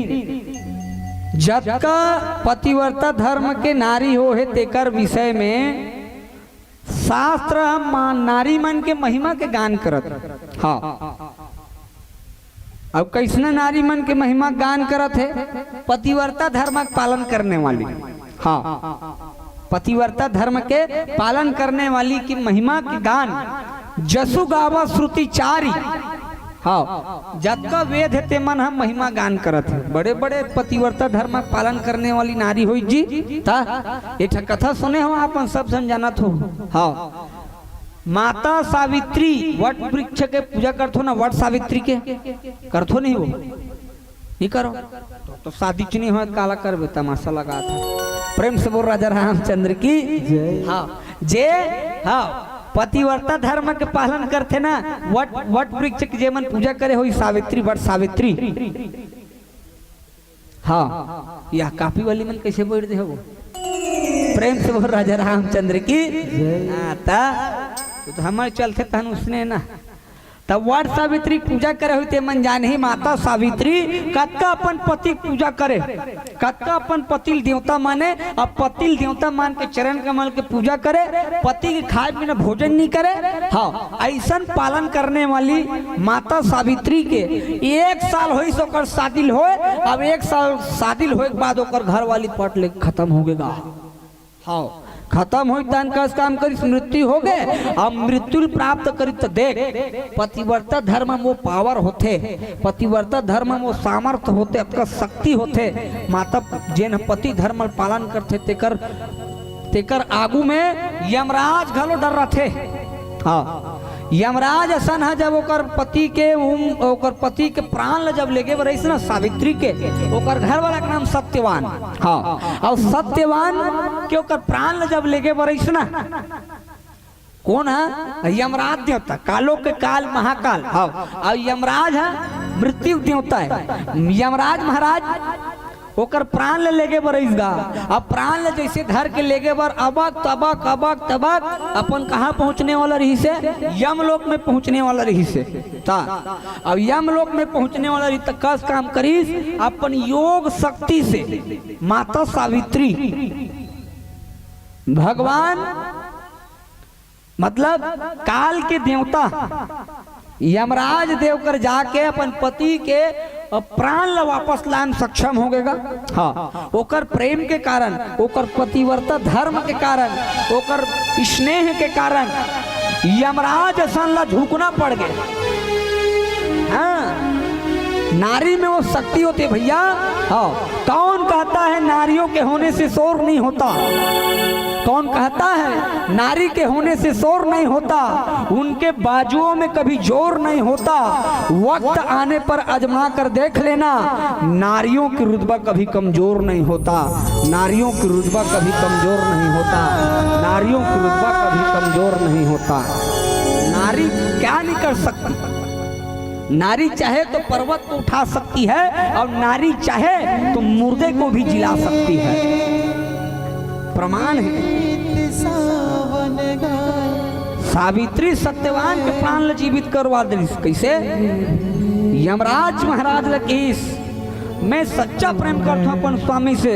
जतका पतिव्रता धर्म के नारी हो हे, तेकर विषय में शास्त्र ह मा-, नारी मन के महिमा के गान करत हे। हाँ, अब कइसने नारी मन के महिमा गान करत हे? पतिव्रता धर्म के पालन करने वाली। हाँ, पतिव्रता धर्म के पालन करने वाली की महिमा के गान। जसु गावा श्रुति चारी। हाँ, जतका वेद हे ते मन ह महिमा गान करत हे। बड़े बड़े पतिव्रता धर्म के पालन करने वाली नारी होई जी। त एक ठा कथा सुने हो, आपन सब झन जानत हो। हाँ, माता सावित्री वट वृक्ष के पूजा करथो ना, वट सावित्री के करथो नहीं वो? नहीं करो। तो, तो शादी च नहीं हो, काला करबे, तमाशा लगा था। प्रेम से बोल राजा रामचंद्र की। जय। हाँ, जे, हाँ, पतिव्रता धर्म के पालन करथे ना, वट, वट वृक्ष के जे मन पूजा करे होई, सावित्री, वट सावित्री। हाँ, यह कॉपी वाली मन कैसे बैठ दे हो? प्रेम से बोल राजा रामचंद्र की। जय। हाँ, ता, तो, तो हमारे चलते तहन उसने ना। तब वट सावित्री के पूजा करे होही ते मन जानही, माता सावित्री कतका अपन पति के पूजा करे, कतका अपन पति ल देवता माने। अब पति ल देवता मान के, चरण कमल के पूजा करे, पति के खाए पीना भोजन नहीं करे। हाँ, ऐसन पालन करने वाली माता सावित्री के एक साल होइस ओकर शादी ल होए। अब एक साल शादी ल होए के बाद ओकर घर वाली पट ले खत्म हो गे गा। हाँ, खत्म होई तहन कस काम करिस, मृत्यु हो गे। अब मृत्यु ल प्राप्त करी त देख, पतिव्रता धर्म म वो पावर होथे, पतिव्रता धर्म म वो सामर्थ्य होथे, अतका शक्ति होथे। माता जेन ह पति धर्म ल पालन करथे, तेकर तेकर आगू में यमराज घलो डर्राथे। हाँ, यमराज असन ह, जब ओकर पति के उम, ओकर पति के प्राण ल जब लेगे बर रहिस ना सावित्री के, ओकर घर वाला के नाम सत्यवान। हाँ, अउ सत्यवान के ओकर प्राण ल जब लेगे बर रहिस ना, कोन ह? यमराज देवता, कालो के काल महाकाल। हाँ, अउ यमराज ह मृत्यु देवता हे। यमराज महाराज ओकर प्राण ल लेगे बर रहिस गा। अब प्राण ल जइसे धर के लेगे बर अबक तबक, अबक तबक, अपन कहाँ पहुँचने वाला रहिस हे? यमलोक में पहुँचने वाला रहिस हे। ता अब यमलोक में पहुँचने वाला रहिस त कस काम करिस, अपन योग शक्ति से माता सावित्री भगवान, मतलब काल के देवता यमराज देव कर जाके अपन पति के, अ, प्राण ल वापस लाए म सक्षम हो गे गा। हाँ, ओकर प्रेम के कारण, ओकर पतिव्रता धर्म के कारण, ओकर स्नेह के कारण यमराज असन ला झुकना पड़ गे। हाँ, नारी में वो शक्ति होथे भैया। हाँ, कौन कहता है नारियों के होने से शोर नहीं होता? कौन कहता है नारी के होने से शोर नहीं होता? उनके बाजुओं में कभी जोर नहीं होता। वक्त आने पर आजमा कर देख लेना, नारियों की रुतबा कभी कमजोर नहीं होता। नारियों की रुतबा कभी कमजोर नहीं होता। नारियों की रुतबा कभी कमजोर नहीं होता। नारी क्या नहीं कर सकती? नारी चाहे तो पर्वत को उठा सकती है और नारी चाहे तो मुर्दे को भी जिला सकती है। प्रमाण है। सावित्री सत्यवान के प्राण ल जीवित करवा देलिस। कइसे? यमराज महाराज ल कहिस, "मैं सच्चा प्रेम करथों अपन स्वामी से,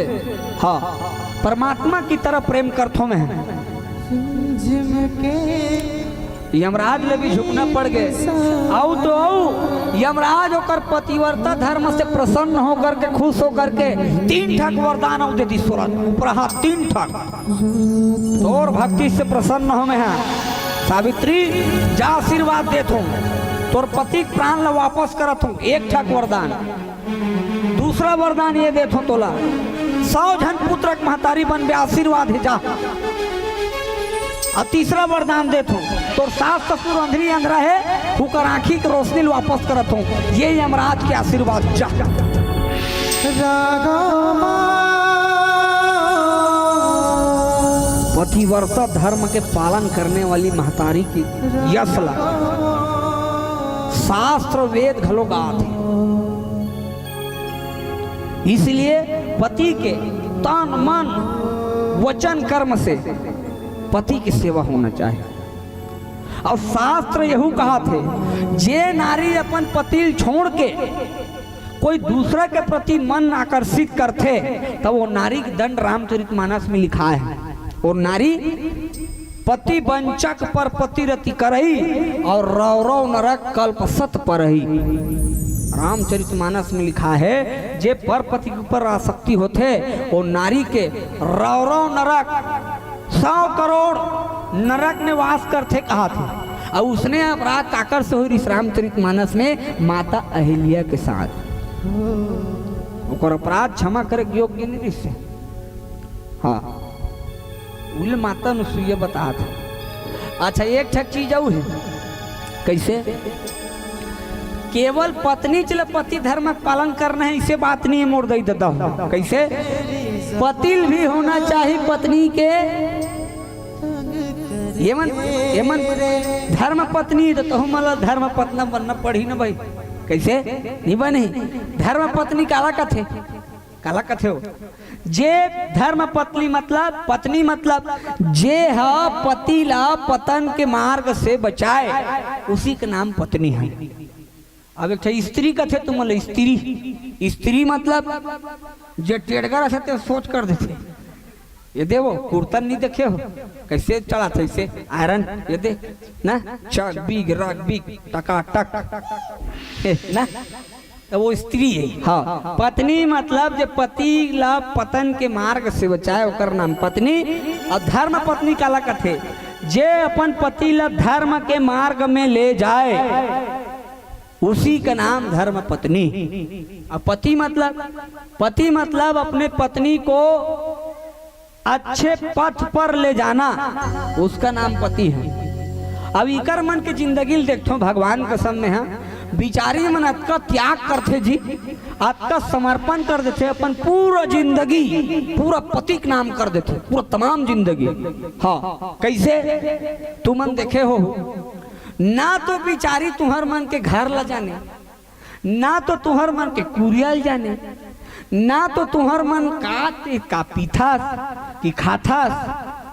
हाँ, परमात्मा की तरह प्रेम करथों मैं।" यमराज ल भी झुकना पड़ गे। अउ तो अउ, यमराज ओकर पतिव्रता धर्म से प्रसन्न होकर के, खुश होकर के तीन ठक वरदान अउ दे दिस। ऊपर हाथ तीन ठक। तोर भक्ति से प्रसन्न हों मैं हा। सावित्री, जा आशीर्वाद देथों, तोर पति के प्राण ल वापस करत हों, एक ठक वरदान। दूसरा वरदान ये देथों तोला, सौ झन पुत्र के महतारी बनबे, आशीर्वाद हे, जा। अउ तीसरा वरदान देथों, तोर सास ससुर अंधरी अंधरा हे, उकर आँखी के रोशनी ल वापस करत हों, ये यमराज के आशीर्वाद, जा। पतिव्रता धर्म के पालन करने वाली महतारी के यश ला शास्त्र वेद घलो गाथे। इसलिए पति के तन मन वचन कर्म से पति के सेवा होना चाहिए। अउ शास्त्र यहू कहाथे, जे नारी अपन पति ल छोड़ के कोई दूसरा के प्रति मन आकर्षित करथे, त वो नारी के दंड रामचरित मानस में लिखाय हे। वो नारी पति वंचक पर पतिरति करई अउ रौरव नरक कल्प सत परई। रामचरित मानस में लिखाय हे, जे पर पति के ऊपर आसक्ति होथे, वो नारी के रौरव नरक, सौ करोड़ नरक में वास करथे कहाथे। अउ उसने अपराध काकर से होय रिहिस रामचरित मानस में? माता अहिल्या के साथ। ओकर अपराध क्षमा करे के योग्य नहीं रिहिस। हाँ, उल माता अनुसुईया बतात हे। अच्छा, एक ठक चीज अउ हे। कइसे? केवल पत्नीच ल पति धर्म के पालन करना हे, अइसे बात नहीं हे मोर दई ददा हो। कइसे? पति ल भी होना चाहिए पत्नी के, ये मन, ये मन धर्म पत्नी, त तहू मन ल धर्म पत्नी बनना पड़ही ना भाई। कइसे? नहीं बनही। धर्म पत्नी काला कथे? काला कथे हो? जे धर्म पत्नी मतलब, पत्नी मतलब जे ह पति ला पतन के मार्ग से बचाए, उसी के नाम पत्नी है। अब एक ठे स्त्री कथे तुमन ला, स्त्री, स्त्री मतलब जे टेड़गर असे ते सोच कर देथे। ये दे वो कुर्तन नहीं देखे हो, कैसे चला था इसे आयरन, ये दे ना, चक बिग रक बिग टका टक, ए, ना, तो वो स्त्री है। हाँ, पत्नी मतलब जे पति ला पतन के मार्ग से बचाए, ओकर नाम पत्नी। और धर्म पत्नी काला कथे? जे अपन पति ला धर्म के मार्ग में ले जाए, उसी का नाम धर्म पत्नी। और पति मतलब, पति मतलब अपने पत्नी को अच्छे पथ पर ले जाना, उसका नाम पति है। अब इकर मन के जिंदगी ल देखथो, भगवान कसम में है, बिचारी मन अतका त्याग करथे जी, अतका समर्पण कर देथे, अपन पूरा जिंदगी पूरा पति के नाम कर देथे, पूरा तमाम जिंदगी। हाँ, कैसे? तुमन देखे हो ना, तो बिचारी तुहर मन के घर ला जाने, ना तो तुहर मन के कुरिया ल जाने, ना तो तुहर मन का ते का पीथस, कि खाथस,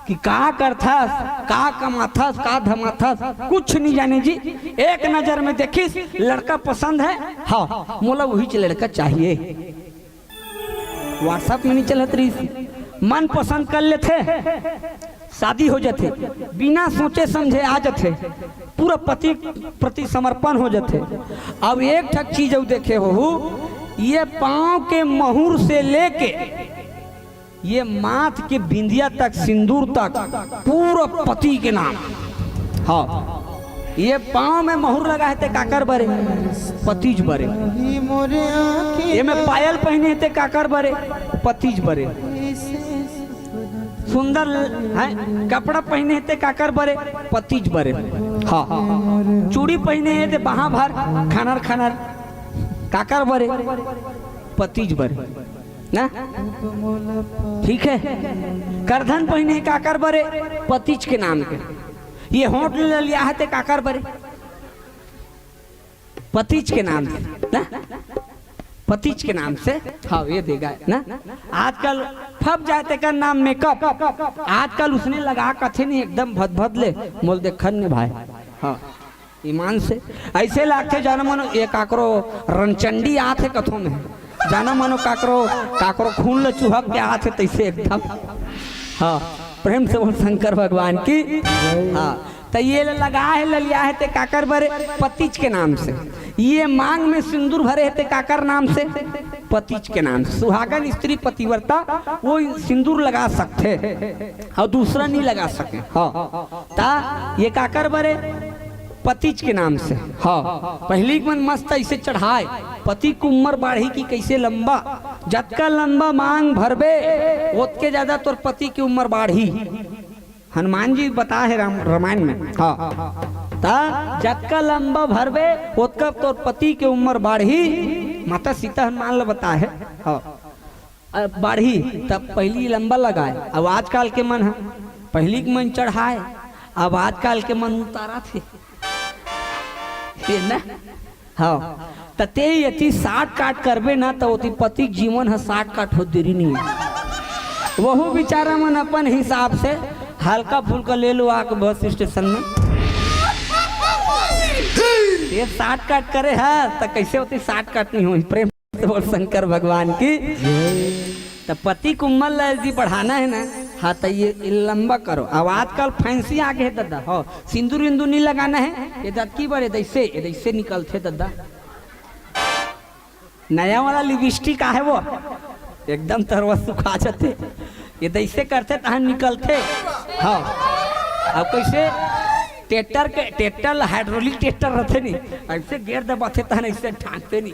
कि का करथस, का कमाथस, का धमाथस, कुछ नहीं जाने जी। एक नजर में देखिस, लड़का पसंद है, हाँ, मोला वही लड़का चाहिए। WhatsApp में नहीं चलत रहिस, मन पसंद कर लेथे, शादी हो जाथे, बिना सोचे समझे आ जाथे, पूरा पति प्रति समर्पण हो जाथे। अब एक ठक चीज अउ देखे होहू, ये पाँव के महुर से लेके ये माथ के बिंदिया तक, सिंदूर तक, पूरा पति के नाम। हाँ, ये पाँव में महुर लगा है ते काकर बरे? पतिज बरे। ये में पायल पहिने है ते काकर बरे? पतिज बरे। सुंदर है कपड़ा पहिने है ते काकर बरे? पतिज बरे। हाँ, चूड़ी पहिने है ते बहा भर खनर खनर, काकर बरे? पतिज बरे ना। ठीक है, करधन पहिने है काकर बरे? पतिज के नाम के। ये होंठ ले लिया है ते काकर बरे? पतिज के नाम से ना, पतिज के नाम से। हाँ, ये देगा ना। आजकल फब जाए तेकर नाम मेकअप, आजकल उसने लगा कथे नहीं, एकदम भद भद ले मोल देखन ने भाई। हाँ, ईमान से ऐसे लागथे जाना मनो ये काकरो रणचंडी आथे कथो में, जाना मनो काकरो, काकरो खून ल चुहक के आथे तैसे एकदम। हाँ, प्रेम से बोल शंकर भगवान की। हाँ, त ये ल लगा है, ललिया है ते काकर बरे? पतिज के नाम से। ये मांग में सिंदूर भरे है ते काकर नाम से? पतिज के नाम से। सुहागन स्त्री पतिव्रता वो सिंदूर लगा सकथे और दूसरा नहीं लगा सके। हाँ, ता ये काकर बरे? पतिज के नाम से। हाँ, पहिली के मन मस्त ऐसे चढ़ाए, पति के उम्र बाढ़ही कि कैसे लंबा, जतका लंबा मांग भरबे, ओतके ज्यादा तोर पति के उम्र बाढ़ही। हनुमान जी बताए हे राम, रामायण में। हाँ, ता जतका लंबा भरबे, ओतका तोर पति के उम्र बाढ़ही। माता सीता हनुमान ला बताए हे। हाँ, अब बाढ़ही, तब पहिली लंबा लगाए, अब आजकल के मन ह, पहिली के मन चढ़ाए, अब आजकल के मन उतारत हे। ये ना? हाँ, त ते यदि shortcut करबे ना, त ओती पति के जीवन ह shortcut हो देरी नहीं। वहू बेचारा मन अपन हिसाब से हल्का फुल्का ले लो आके बस स्टेशन में। ये shortcut करे ह, त कैसे ओती shortcut नहीं होही? प्रेम से बोल शंकर भगवान की। त पति के उम्र ला यदि बढ़ाना है ना, हाँ, त ये, ये लंबा करो। अब आजकल fancy आ गए हे दादा, हो, सिंदूर विंदूर नहीं लगाना है, ये दतकी बरे दैसे, ये दैसे निकलथे दादा। नया वाला लिपस्टिक आहे वो, एकदम तरवा सुखा जाथे। ये दैसे करथे तहन निकलथे। हाँ, अब कैसे ट्रैक्टर के, ट्रैक्टर ला हाइड्रोलिक ट्रैक्टर रहथे नहीं, ऐसे गेयर दबाथे तहन ऐसे ढांकथे नहीं।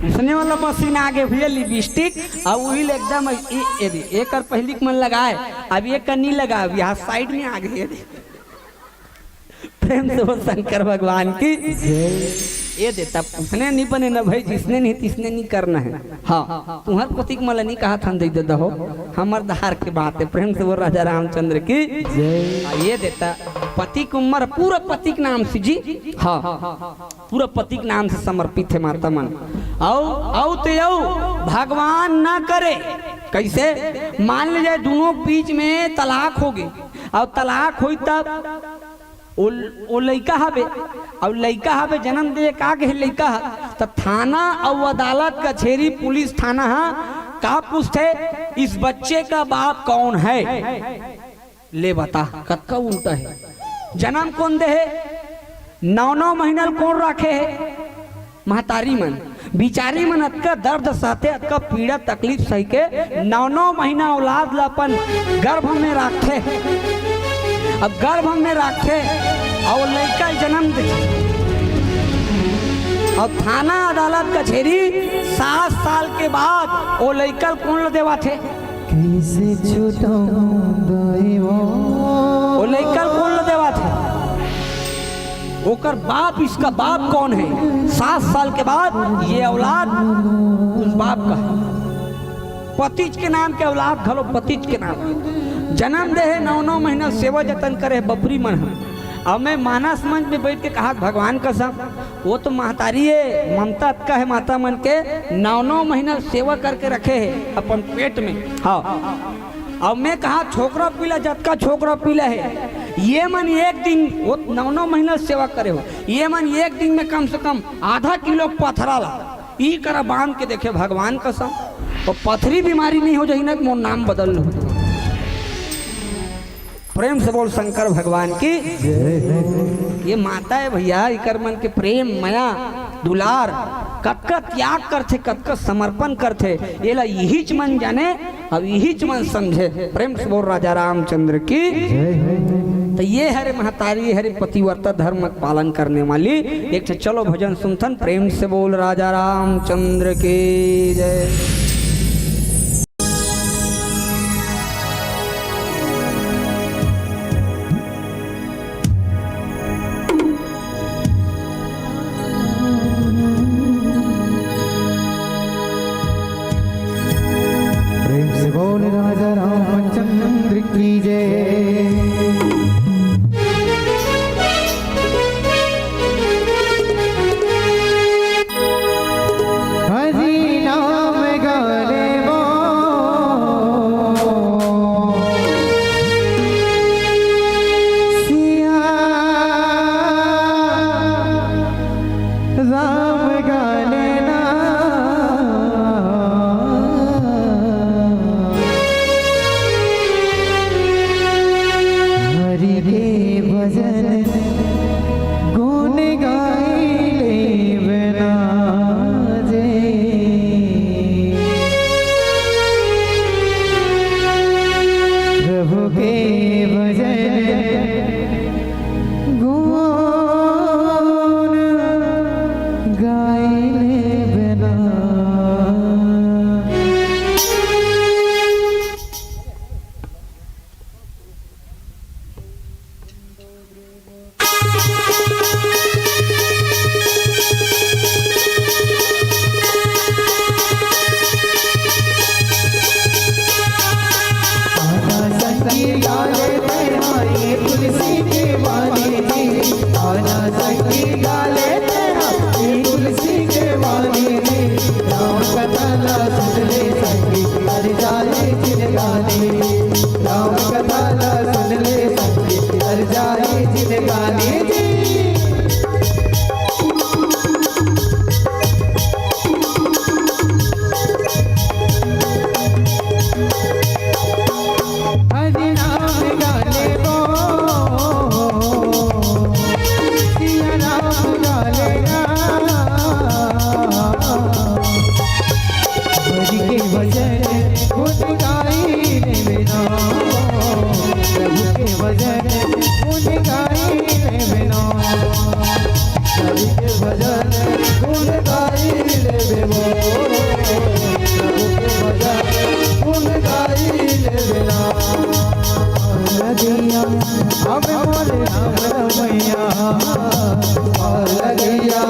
उसने वाला मशीन आ गए भैया, लिपस्टिक, अब वही ले एकदम ए-, ए-, ए-, एकर पहिली के मन लगाए, अब ये कन्नी लगाए, यहाँ साइड में आ गए। प्रेम से बोल शंकर भगवान की। ये देता, उसने नहीं बने ना भाई, जिसने नहीं तिसने नहीं करना है। हाँ, तुम्हर पति के मला नहीं कहा था, दे देता हो, हमर दार के बात है। प्रेम से बोल राजा रामचंद्र की। हाँ, ये देता, पति के उम्र पूरा पति के नाम से जी। हाँ, पूरा पति के नाम से समर्पित है माता मन। आओ, आओ ते आओ, भगवान ना करे। कैसे? मान ले जाए दोनों के बीच में तलाक हो गई, और तलाक होई तब ओ, ओ लइका हवे, अउ लइका हवे, जन्म दे का कहे लइका ह, त थाना अउ अदालत, कचेरी, पुलिस थाना ह का पूछथे, "इस बच्चे का बाप कौन है?" ले बता, कतका उल्टा है। जन्म कोन दे हे? नौ नौ महीना ल कोन राखे हे? महतारी मन, बिचारी मन अतका दर्द सहथे, अतका पीड़ा तकलीफ सह के नौ नौ महीना औलाद ला अपन गर्भ में राखथे। अब गर्भ में राखथे अउ लइका जन्म दे, अउ थाना अदालत कचेरी सात साल के बाद ओ लइका ल कोन ल देवाथे? कैसे छुटाऊं दाई वो? ओ लइका ल कोन ल देवाथे? ओकर बाप, इसका बाप कौन है? सात साल के बाद ये औलाद उस बाप का है। पतिज के नाम के औलाद घलो पतिज के नाम। जन्म दे हे, नौ नौ महीना सेवा जतन करे हे बपुरी मन ह। अब मैं मानस मंच में बैठ के कहा, भगवान कसम, वो तो महतारी है, ममता अतका है माता मन के, नौ नौ महीना सेवा करके रखे है अपन पेट में। हाँ, अब मैं कहा, छोकरा पीला, जतका छोकरा पीला है, ये मन एक दिन, वो नौ नौ महीना सेवा करे हो, ये मन एक दिन में कम से कम आधा किलो पथरा ला ई करा बांध के देखे, भगवान कसम, वो पथरी बीमारी नहीं हो जाही ना, मोर नाम बदल लूं। प्रेम से बोल शंकर भगवान की। ये माता है भैया, इकर मन के प्रेम, मया, दुलार, कतका त्याग करथे, कतका समर्पण करथे, एला इहीच मन जाने, अब इहीच मन समझे। प्रेम से बोल राजा रामचंद्र की। तो ये हरे महतारी, हरे पतिव्रता धर्म पालन करने वाली। एक ठे चलो भजन सुनथन। प्रेम से बोल राजा रामचंद्र की जय। प्रेम से बोल राजा रामचंद्र की जय। हरि नाम गाले वो सिया राम गाले ना। हरि के भजन गुण गाई ले बना जे। प्रभु के भजन गुण गाई ले बना। आना संगी गाले तेरा ये तुलसी के वाले जी, आना संगी गाले तेरा ये तुलसी के वाले जी। राम कथा ला सुन ले संगी, तर जाए जिनगानी। राम कथा ला सुन ले संगी, तर जाए जिनगानी जी। हरि नाम गाले वो, सिया राम गाले ना। हरि के भजन गुण गाई ले बिना, प्रभु के भजन गुण गाई ले बिना। हरि के भजन गुण गाई लेबे वो, प्रभु के भजन गुण गाई लेबे ना। लगिया हमें मोरे राम रमैया, लगिया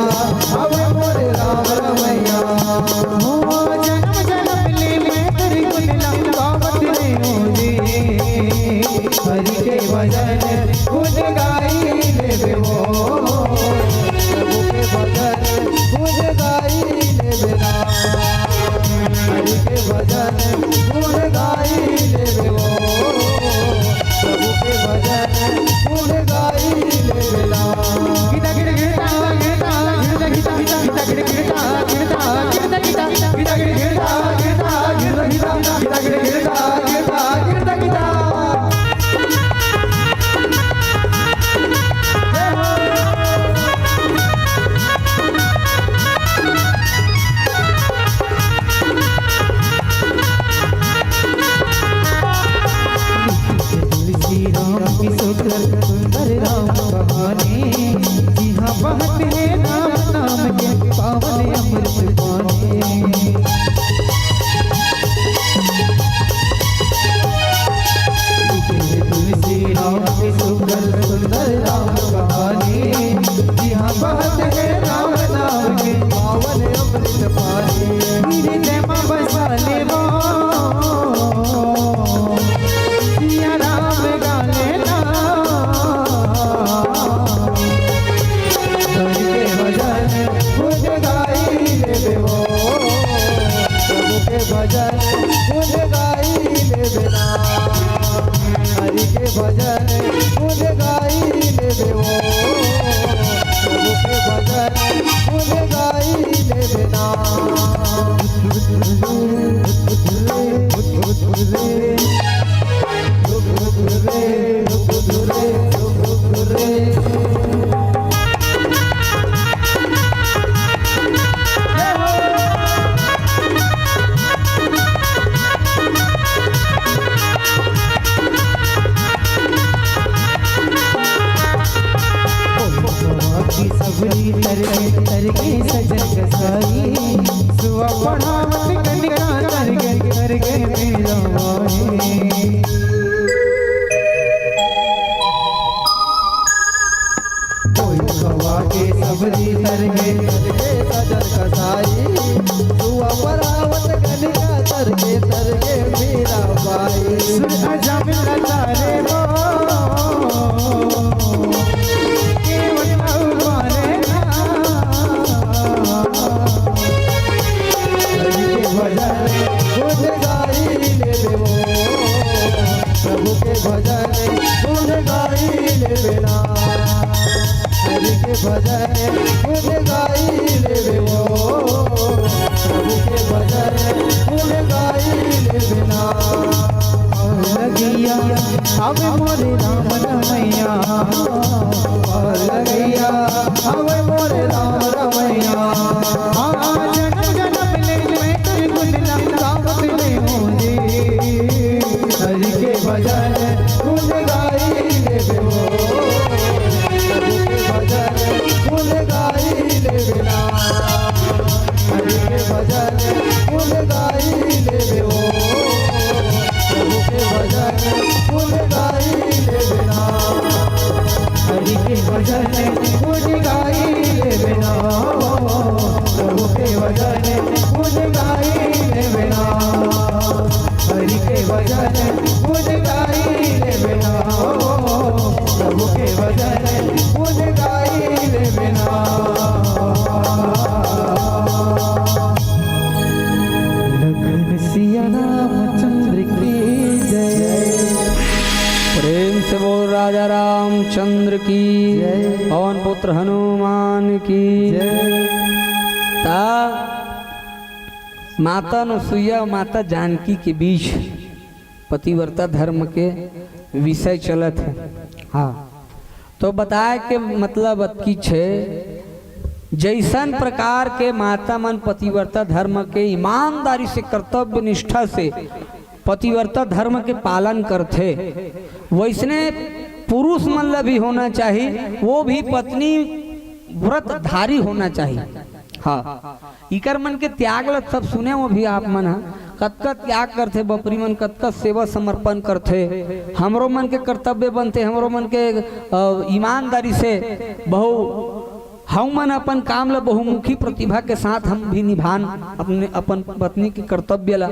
बहत हे राम नाम के पावन अमृत पानी। गिरजे मा बसा ले वो सिया राम गा लेना। हरि के भजन खुद गाई लेबे वो, प्रभु के भजन खुद गाई लेबे ना। हरि के भजन खुद गाई लेबे वो, प्रभु के भजन खुद गाई लेबे ना। सबरी तरगे तरगे सजन कसाई, सुआ पढ़ावत कनिका तरगे तरगे मेरा माई। कोई गवा के सबरी तरगे तरगे सजन कसाई, सुआ पढ़ावत कनिका तरगे तरगे मेरा बाई। सुर अजम लता रे वो, केवल अवतारे ना। हरि के भजन खुद गाई लेबे वो, प्रभु के भजन खुद गाई लेबे ना। हरि के भजन खुद गाई लेबे वो, प्रभु के भजन खुद गाई लेबे ना। लगिया अब मोरे राम रमैया, लगिया अब मोरे राम रमैया। हाँ, जन्म जन्म ले मैं तेरे गुण गावत ले हूँ जी। हरि के भजन गुण गाई लेबे हो, प्रभु के भजन गुण गाई लेबे ना। हरि के भजन गुण गाई लेबे हो, प्रभु के भजन गुण गाई लेबे ना। हरि के भजन गुण गाई लेबे ना, प्रभु के भजन गुण गाई लेबे ना। हरि के भजन गुण गाई लेबे ना, प्रभु के भजन गुण गाई लेबे ना। लखन सिया रामचंद्र की जय। प्रेम से बोल राजा रामचंद्र की जय। पवन पुत्र हनुमान की जय। ता माता अनुसुईया, माता जानकी के बीच पतिव्रता धर्म के विषय चलत हे। हाँ, तो बताए के मतलब अतकी छे, जैसन प्रकार के माता मन पतिव्रता धर्म के ईमानदारी से, कर्तव्य निष्ठा से पतिव्रता धर्म के पालन करथे, वैसने पुरुष मन ला भी होना चाही, वो भी पत्नी व्रतधारी होना चाही। हाँ, इकर मन के त्याग ल सब सुने हो भी आप मन ह, कतका त्याग करथे बपरी मन, कतका सेवा समर्पण करथे। हमरो मन के कर्तव्य बनथे, हमरो मन के, अ, ईमानदारी से बहु-, हम मन अपन काम ल बहुमुखी प्रतिभा के साथ हम भी निभान, अपने, अपन पत्नी के कर्तव्य ल।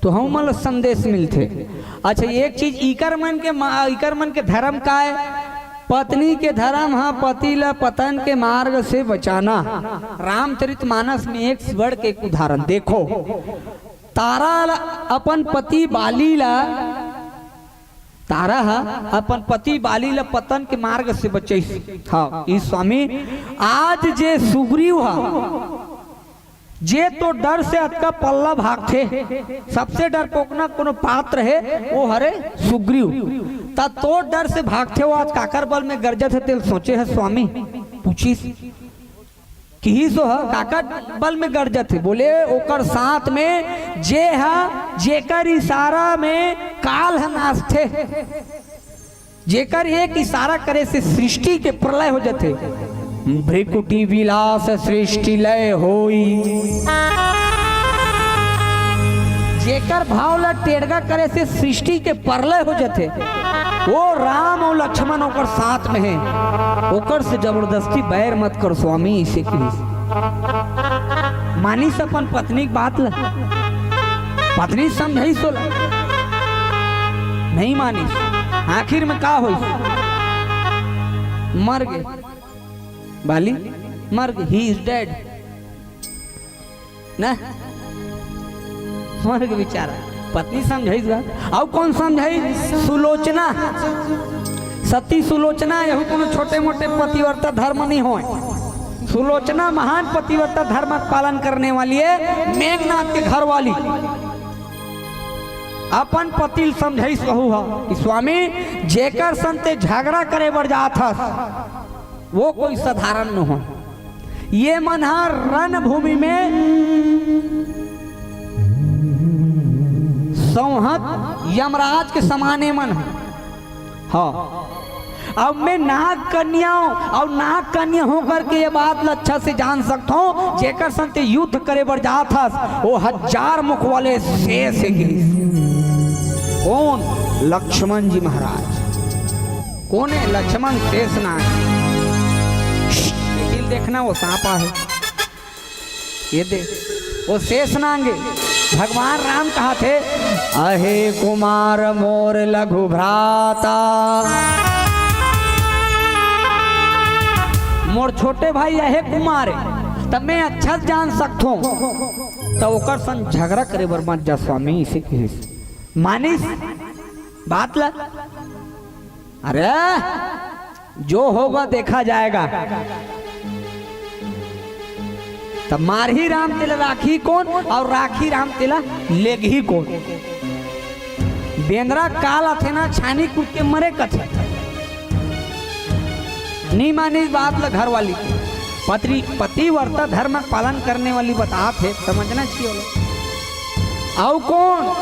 तो हम मन ल संदेश मिलथे। अच्छा, एक चीज इकर मन के मा-, इकर मन के धर्म का हे? पत्नी के धर्म ह पति ल पतन के मार्ग से बचाना। रामचरित मानस में एक से बढ़ के एक उदाहरण देखो। तारा ल अपन पति बाली ल, तारा ह अपन पति बाली ल पतन के मार्ग से बचैस। हाँ, ई स्वामी, आज जे सुग्रीव ह, जे तो डर से अतका पल्ला भागथे, सबसे डरपोकना कोनो पात्र हे, वो हरे सुग्रीव। त तो डर से भागथे, वो आज काकर बल में गरजत हे, तेल सोचे हे स्वामी, पूछिस। किहिस ओ ह, काकर बल में गरजत हे? बोले, ओकर साथ में जे ह, जेकर इशारा में काल ह नाचथे। जेकर एक इशारा करे से सृष्टि के प्रलय हो जाथे। भृकुटी विलास सृष्टि लय होई। एकर भाव ला टेड़गा करे से सृष्टि के परलय हो जथे। वो राम अउ लक्ष्मण ओकर साथ में हे, ओकर से जबरदस्ती बैर मत कर स्वामी, इसे कहिस। मानिस अपन पत्नी के बात ला, पत्नी समझाइस ओला, नहीं मानिस। आखिर में का होइस? मर गे बाली, मर गे, he is dead। ना, मर गे बेचारा। पत्नी समझाइस बा, अउ कोन समझाइस? सुलोचना, सती सुलोचना। यहू कोनो छोटे मोटे पतिव्रता धर्म नहीं होय। सुलोचना महान पतिव्रता धर्म के पालन करने वाली हे, मेघनाथ के घर वाली। अपन पति ल समझाइस वहू ह कि स्वामी, जेकर संग ते झगड़ा करे बर जात हस, वो कोई साधारण न हो। ये मन ह रणभूमि में संहत यमराज के समाने मन ह। हाँ, अब मैं नाग कन्या हूँ, और नाग कन्या होकर के ये बात ल अच्छा से जान सकत हूँ, जेकर संग ते युद्ध करे बर जात हस, वो हजार मुख वाले शेष हे गिरिस। कौन? लक्ष्मण जी महाराज। कौन हे? लक्ष्मण शेष नाग। लेकिन देखना, वो सांपा हे। ये दे, वो शेष नांगे। भगवान राम कहाथे, "अहे कुमार मोर लघु भ्राता।" मोर छोटे भाई अहे कुमार हे, त मैं अच्छा जान सकथों। त ओकर संग झगड़ा करे बर मत जा स्वामी, इसे कहिस। मानिस बात ला। अरे, जो होगा देखा जाएगा। त मारही राम तेला राखही कोन, अउ राखही राम तेला लेगही कोन? बेंदरा काल आथे ना, छानी कूद के मरे कथे। नी मानिस बात ल घर वाली के। पति, पतिव्रता धर्म के पालन करने वाली बतात हे, समझना चाहिए ओला। अउ कोन?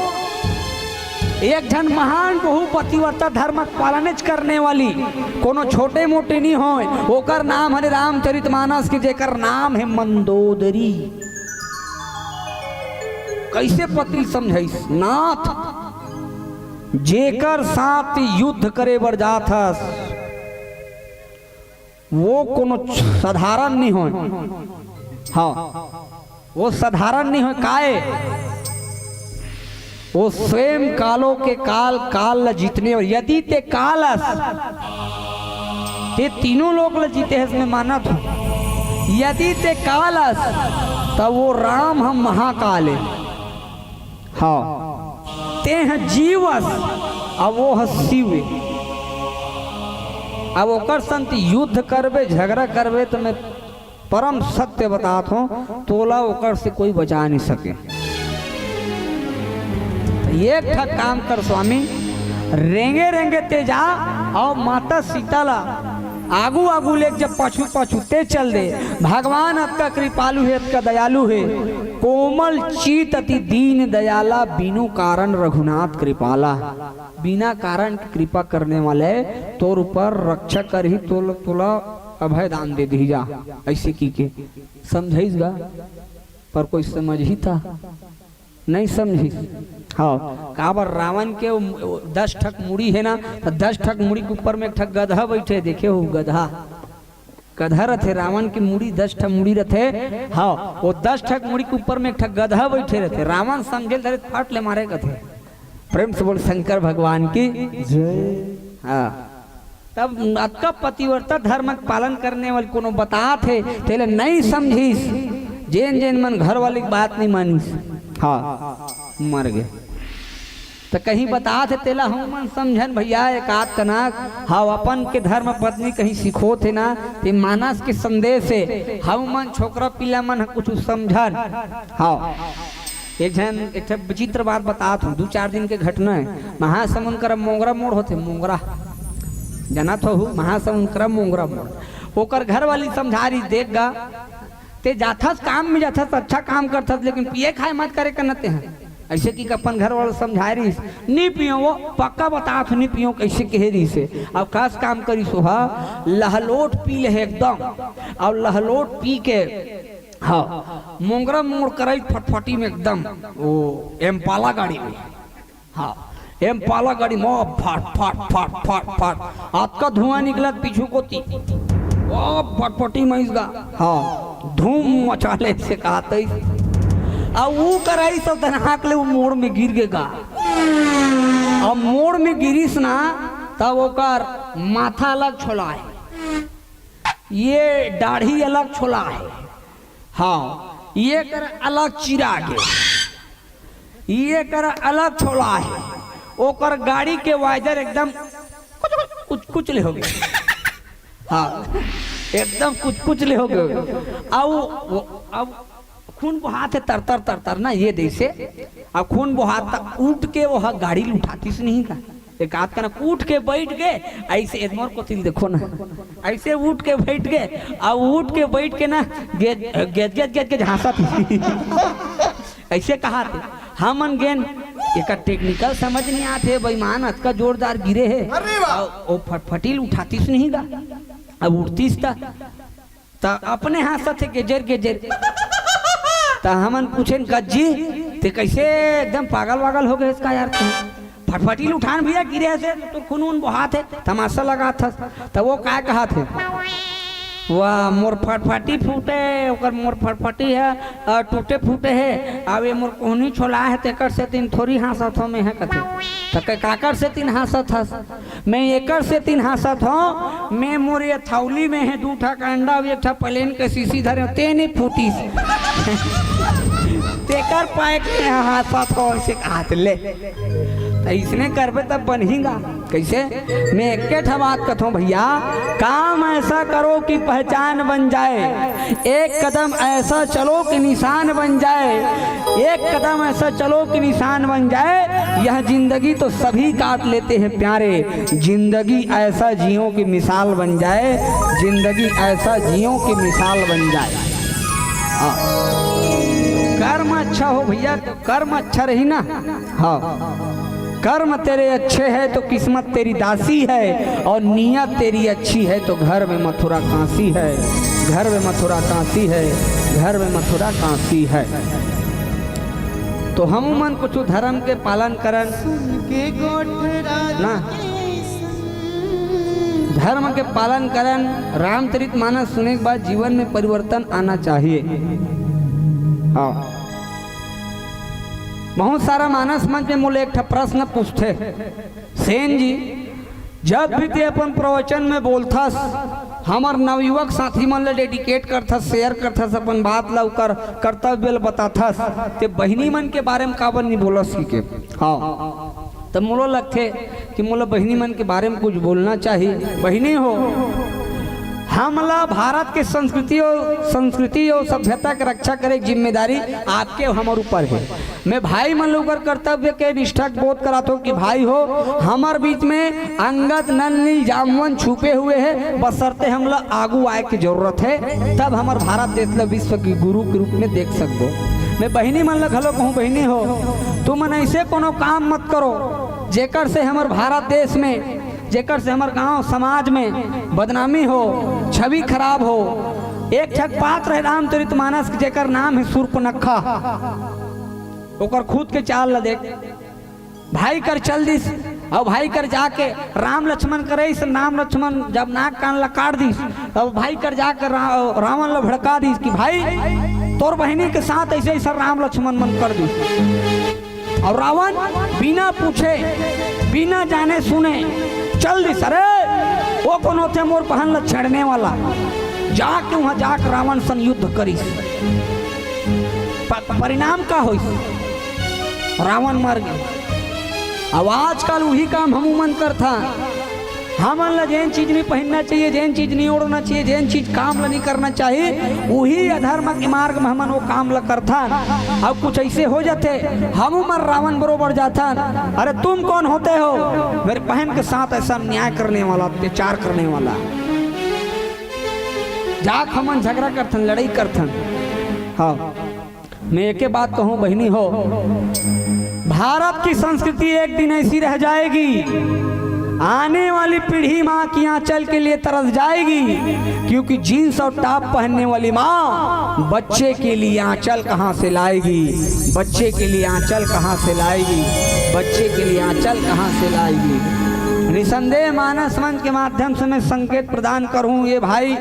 एक झन महान बहु पतिव्रता धर्म के पालनेच करने वाली, कोनो छोटे मोटे नी होय, ओकर नाम हरे रामचरितमानस के, जेकर नाम हे मंदोदरी। कैसे पति ल समझाइस? नाथ, जेकर साथ युद्ध करे बर जात हस, वो कोनो साधारण नहीं होय। हाँ, वो साधारण नहीं होय। काहे? वो स्वयं कालों के काल, काल ला जीतने वाले। यदि ते काल अस, ते तीनों लोक ला जीते हस, मैं मानत हूँ। यदि ते काल अस, त वो राम ह महाकाल हे। हाँ, ते ह जीव अस, अउ वो ह शिव हे। अब ओकर संग युद्ध करबे, झगड़ा करबे, त मैं परम सत्य बतात हूँ, तोला ओकर से कोई बचा नहीं सके। एक ठक काम कर स्वामी, रेंगे रेंगे ते जा, अउ माता सीता ला आगू आगू लेके जा, पाछू पाछू ते चल दे। भगवान अतका कृपालु हे, अतका दयालु हे। कोमल चित अति दीन दयाला, बिनु कारण रघुनाथ कृपाला। बिना कारण के कृपा करने वाले तोर ऊपर रक्षा करही, तोल-, तोला अभय दान दे दिही जा। ऐसे की के समझाइस गा, पर कोई समझही था? नहीं समझिस। हाँ, काबर रावण के वो दस ठक मुड़ी हे ना, त दस ठक मुड़ी के ऊपर में एक ठक गधा बैठे, देखे हो गधा? गधा रथे, रावण के मुड़ी दस ठक मुड़ी रथे। हाँ, वो दस ठक मुड़ी के ऊपर में एक ठक गधा बैठे रथे। रावण समझे ल धरे त फट ले मारे कथे। प्रेम से बोल शंकर भगवान की। जय। हाँ। तब अतका पतिव्रता धर्म के पालन करने वाली कोनो बतात हे, तेला नहीं समझिस। जेन जेन मन घर वाली के बात नहीं मानिस, हाँ, मर गे। त कहीं बतात हे, तेला हम मन समझन भैया, एकात कनाक, हाँ, अपन के धर्म पत्नी कहीं सिखोत हे ना, ते मानस के संदेश हे, हम मन छोकरा पिला मन ह कुछ समझन। हाँ। एक झन, एक ठे विचित्र बात बतात हूँ, दू चार दिन के घटना हे। महासमुंद करा मोंगरा मोड़ होथे, मोंगरा। जानत हो, महासमुंद करा मोंगरा मोड़। ओकर घर वाली समझा रही, "देख गा, ते जाथस काम में जाथस, अच्छा काम करथस, लेकिन पिए खाए मत करे करना ते हैं।" ऐसे कि अपन घर वाला समझा रही, "नी पियो वो, पक्का बतात हूँ, नी पियो," कैसे कहे रही से। अब कास काम करी सोहा, लहलोट पी ले एकदम, और लहलोट पी के हाँ, मोंगरा मोड़ कराई फटफटी में एकदम, वो एम्पाला गाड़ी में। हाँ, एम्पाला गाड़ी में फट फट फट फट फट, अतका धुआं निकलत पीछू कोती, वो फटफटी में इसका, हाँ, धूम मचा ले से कहत है। अब वो कराई सब धनाक ले वो मोड़ में गिर गे गा। अब मोड़ में गिरिस ना, तब ओकर माथा अलग छोला है, ये दाढ़ी अलग छोला है, हाँ, ये कर अलग चिरा गे, ये कर अलग छोला है, ओकर गाड़ी के वाइजर एकदम कुछ कुछ ले हो गए। हाँ, एकदम कुछ कुछ ले हो गए। अब वो, अब खून बहात है तर तर तर तर ना, ये जैसे अब खून बहात तक उठ के वो गाड़ी ल उठातीस नहीं का, एक आध कना उठ के बैठ गए, ऐसे एदमोर को तिल देखो ना, ऐसे उठ के बैठ गए। अब उठ के बैठ के ना गेज गेज गेज गेज गेज हाँसत ही। ऐसे कहा थे, हमन गेन, एकर टेक्निकल समझ नहीं आते, बेईमान अतका जोरदार गिरे है। अरे वाह! अउ ओ फटफटी ल उठातीस नहीं गा, अब उठतीस त, त अपने हाँसत हे गेजर गेजर। त हमन पूछेन, "कज्जी, ते कैसे एकदम पागल वागल हो गए इसका यार तू? फटफटी ल उठान भैया, गिरे हस, तो खून उन बहात हे, तमाशा लगात हस।" त वो काय कहत हे, "वाह, मोर फटफटी फूटे, ओकर मोर फटफटी है, अ, टूटे फूटे है, अब ये मोर कोहनी छोला है, तेकर सेतिन थोरी हाँसत हो मैं है," कथे। त के काकर सेतिन हाँसत हस? "मैं एकर सेतिन हाँसत हो, मैं मोर ये थौली में है दू ठा अंडा अउ एक ठा प्लेन के शीशी धरे हो, ते नहीं फूटिस।" तेकर पाए के हाँसत हो, ऐसे कहत ले। त इसने करबे तब बनही गा। कैसे? मैं एके ठा बात कथों भैया, काम ऐसा करो कि पहचान बन जाए, एक कदम ऐसा चलो कि निशान बन जाए, एक कदम ऐसा चलो कि निशान बन जाए। यह जिंदगी तो सभी काट लेते हैं प्यारे, जिंदगी ऐसा जियो कि मिसाल बन जाए, जिंदगी ऐसा जियो कि मिसाल बन जाए। हाँ। कर्म अच्छा हो भैया, तो कर्म अच्छा रही ना। हाँ, कर्म तेरे अच्छे है तो किस्मत तेरी दासी है, और नीयत तेरी अच्छी है तो घर में मथुरा काशी है, घर में मथुरा काशी है, घर में मथुरा काशी है। तो हमू मन कुछ धर्म के पालन करन ना, धर्म के पालन करन। रामचरित मानस सुने के बाद जीवन में परिवर्तन आना चाहिए। हाँ, बहुत सारा मानस मन के मोला एक ठा प्रश्न पूछथे, "सेन जी, जब भी ते अपन प्रवचन में बोलथस, हमर नवयुवक साथी मन ल डेडिकेट करथस, शेयर करथस, अपन बात ल, ओकर कर्तव्य ल बताथस, ते बहिनी मन के बारे में काबर नहीं बोलस?" कहिके। हाँ, त मोला लगथे कि मोला बहिनी मन के बारे में कुछ बोलना चाही। बहिनी हो, हमला भारत के संस्कृति अउ, संस्कृति अउ सभ्यता के रक्षा करे के जिम्मेदारी आपके हमर ऊपर हे। मैं भाई मन ल ओकर कर्तव्य के निष्ठा के बोध कराथों कि भाई हो, हमर बीच में अंगद नल नील जामवन छुपे हुए हे, बशर्ते हमला आगू आए के जरूरत हे, तब हमर भारत देश ल विश्व के गुरु के रूप में देख सकबो। मैं बहिनी मन ल घलो कहूँ, बहिनी हो, तुमन ऐसे कोनो काम मत करो, जेकर से हमर भारत देश में, जेकर से हमर गांव समाज में बदनामी हो, छवि खराब हो। एक ठक पात्र हे रामचरित मानस के, जेकर नाम हे सूर्पनखा। ओकर खुद के चाल ल देख, भाई कर चल दिस, अउ भाई कर जाके राम लक्ष्मण करे, इस राम लक्ष्मण जब नाक कान ल काट दिस, तब भाई कर जाके रा-, रावण ल भड़का दिस कि भाई, तोर बहिनी के साथ ऐसे ऐसा राम लक्ष्मण मन कर दिस। अउ रावण बिना पूछे, बिना जाने सुने चल दिस। अरे, वो कोन होथे मोर बहन ल छेड़ने वाला? जाके वहां जाके रावण सन युद्ध करिस। प-, परिणाम का होइस? रावण मर गे। अब आजकल उही काम हमू मन करथन। हमन ल जेन चीज नहीं पहिनना चाहिए, जेन चीज नहीं ओढ़ना चाहिए, जेन चीज काम ल नहीं करना चाहिए, उही अधर्म के मार्ग में हमन वो काम ल करथन। अब कुछ ऐसे हो जाथे, हमू मन रावण बरोबर जाथन। अरे, तुम कौन होते हो मेरे बहन के साथ ऐसा अन्याय करने वाला, अत्याचार करने वाला? जाके हमन झगड़ा करथन, लड़ाई करथन। हाँ, मैं एके बात कहूँ बहिनी हो, भारत की संस्कृति एक दिन ऐसी रह जाएगी, आने वाली पीढ़ी माँ की आंचल के लिए तरस जाएगी, क्योंकि जींस और टॉप पहनने वाली माँ बच्चे के लिए आंचल कहाँ से लाएगी? बच्चे के लिए आंचल कहाँ से लाएगी? बच्चे के लिए आंचल कहाँ से लाएगी? निसंदेह मानस मंच के माध्यम से मैं संकेत प्रदान करूँ, ये भाई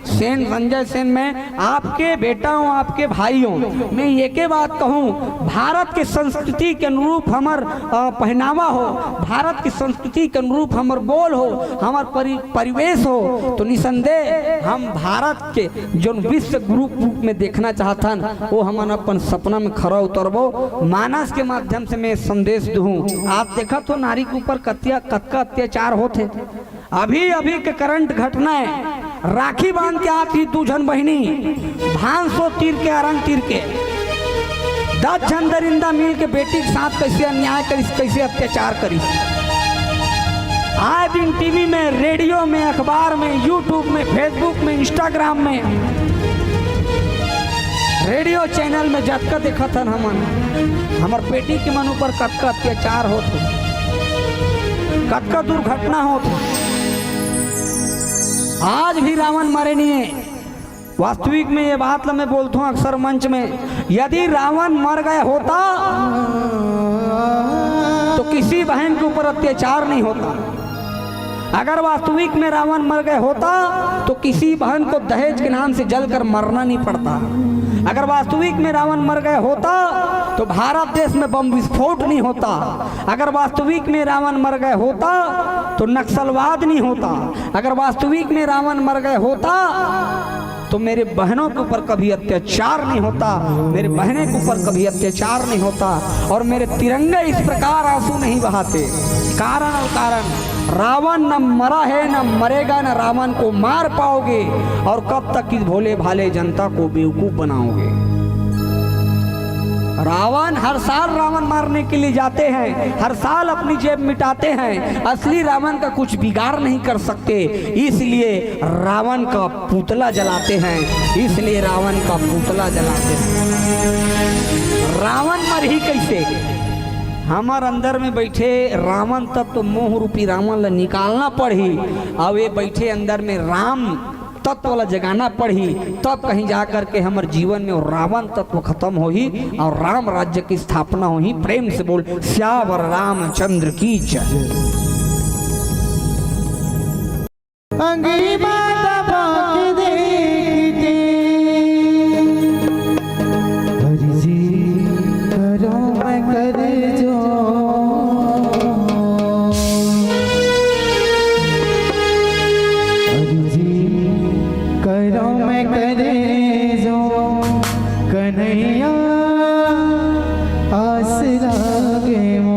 सेन, संजय सेन, मैं आपके बेटा हूँ, आपके भाई हूँ। मैं एके बात कहूँ, भारत के संस्कृति के अनुरूप हमर, अ, पहनावा हो, भारत की संस्कृति के अनुरूप हमर बोल हो, हमर परि-, परिवेश हो, तो निसंदेह हम भारत के जोन विश्व गुरु रूप में देखना चाहथन, वो हमन अपन सपना में खरा उतरबो। मानस के माध्यम से मैं संदेश दूँ। आप देखत हो, नारी के ऊपर कतिया, कतका अत्याचार होत हे। अभी अभी के करंट घटना हे, राखी बांध के आत ही दू झन बहिनी, भांसो तीर के, अरंग तीर के, दस झन दरिंदा मिल के बेटी के साथ कैसे अन्याय करिस, कैसे अत्याचार करिस। आए दिन टीवी में, रेडियो में, अखबार में, YouTube में, Facebook में, Instagram में, रेडियो चैनल में जतका देखत हन हमन, हमर बेटी के मन ऊपर कतका अत्याचार होत हे, कतका दुर्घटना होत हे। आज भी रावण मरे नहीं हे। वास्तविक में ये बात ला मैं बोलता हूँ अक्सर मंच में, यदि रावण मर गए होता तो किसी बहन के ऊपर अत्याचार नहीं होता। अगर वास्तविक में रावण मर गए होता तो किसी बहन को दहेज के नाम से जलकर मरना नहीं पड़ता। अगर वास्तविक में रावण मर गए होता तो भारत देश में बम विस्फोट नहीं होता। अगर वास्तविक में रावण मर गए होता तो नक्सलवाद नहीं होता। अगर वास्तविक में रावण मर गए होता तो मेरे बहनों के ऊपर कभी अत्याचार नहीं होता, मेरे बहने के ऊपर कभी अत्याचार नहीं होता और मेरे तिरंगे इस प्रकार आंसू नहीं बहाते। कारण और कारण, रावण न मरा है, न मरेगा, न रावण को मार पाओगे। और कब तक इस भोले भाले जनता को बेवकूफ बनाओगे? रावण, हर साल रावण मारने के लिए जाते हैं, हर साल अपनी जेब मिटाते हैं। असली रावण का कुछ बिगाड़ नहीं कर सकते, इसलिए रावण का पुतला जलाते हैं, इसलिए रावण का पुतला जलाते हैं। रावण मरही कैसे? हमर अंदर में बैठे रावण तत्व, मोह रूपी रावण ला निकालना पड़ही। अब ये बैठे अंदर में राम तत्व ला जगाना पड़ही, तब कहीं जा करके हमर जीवन में वो रावण तत्व खत्म होही और राम राज्य की स्थापना होही। प्रेम से बोल, सियावर रामचंद्र की जय। अंगरी माता बाकी देखते, हरि जी करो मैं कर जो। अरे जी, करो मैं करे जो कन्हैया आस लागे मो।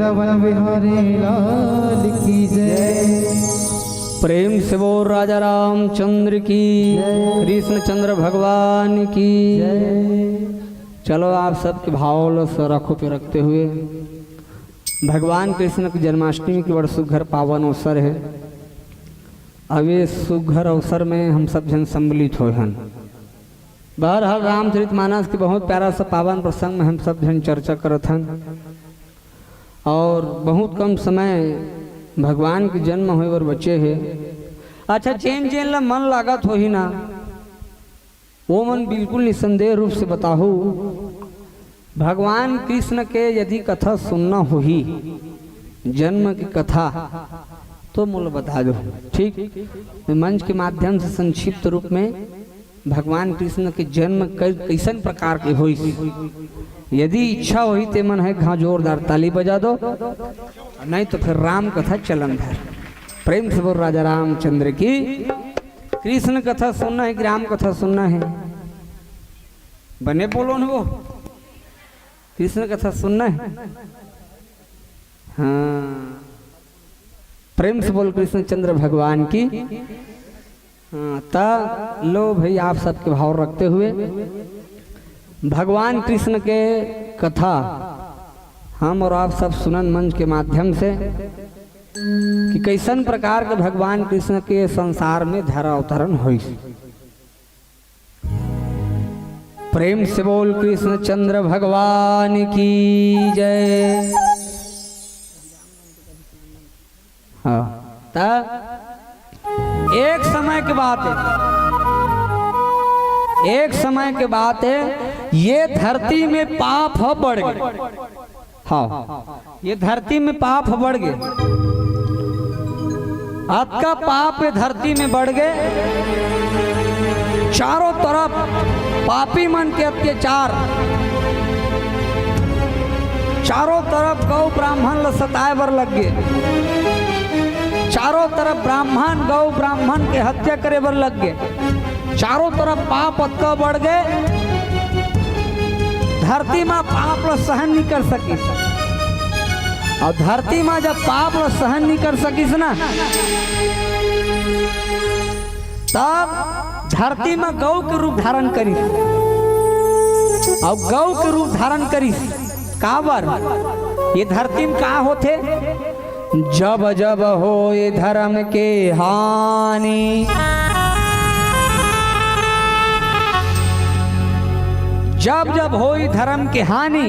वृंदावन बिहारी लाल की जय। प्रेम से बोल राजा रामचंद्र की, जय। कृष्णचंद्र भगवान की। जय। चलो, आप सबके भाव ल सरखों पे रखते हुए, भगवान कृष्ण की जन्माष्टमी के बड़ सुघर पावन अवसर हे। अब ये सुघर अवसर में हम सब झन सम्मिलित होए हन। बहरहाल, रामचरित मानस के बहुत प्यारा सा पावन प्रसंग में हम सब झन चर्चा करत हन। और बहुत कम समय भगवान के जन्म होए बर बचे हे। अच्छा, जेन जेन ला मन लागत होही ना, वो मन बिल्कुल निसंदेह रूप से बताहू, भगवान कृष्ण के यदि कथा सुनना होही, जन्म की कथा, तो मोला बता दो। ठीक, मैं मंच के माध्यम से संक्षिप्त रूप में भगवान कृष्ण के जन्म कै-, कैसन प्रकार के होइस, यदि इच्छा होही ते मन ह एक घाव जोरदार ताली बजा दो, नहीं तो फिर राम कथा चलन धर। प्रेम से बोल राजा रामचंद्र की। कृष्ण कथा सुनना हे कि राम कथा सुनना हे? बने बोलो न वो, कृष्ण कथा सुनना हे। हाँ, प्रेम से बोल कृष्णचंद्र भगवान की। हाँ, त लो भाई, आप सबके भाव रखते हुए भगवान कृष्ण के कथा हम और आप सब सुनन मंच के माध्यम से कि कैसन प्रकार के भगवान कृष्ण के संसार में धरा अवतरण होइस। प्रेम से बोल कृष्णचंद्र भगवान की जय। हाँ, त एक समय के बात हे, एक समय के बात हे, ये धरती में पाप ह बढ़ गे। हाँ, ये धरती में पाप ह बढ़ गे, अतका पाप ये धरती में बढ़ गे, चारों तरफ पापी मन के अत्याचार, चारों तरफ गौ ब्राह्मण ल सताए बर लग गे, चारों तरफ ब्राह्मण गौ ब्राह्मण के हत्या करे बर लग गे, चारों तरफ पाप अतका बढ़ गे, धरती मा पाप ल सहन नहीं कर सकिस। अउ धरती मा जब पाप ल सहन नहीं कर सकिस ना, तब धरती मा गौ के रूप धारण करिस। अउ गौ के रूप धारण करिस काबर? ये धरती मा का होथे? जब जब होय धर्म के हानि, जब जब होय धर्म के हानि,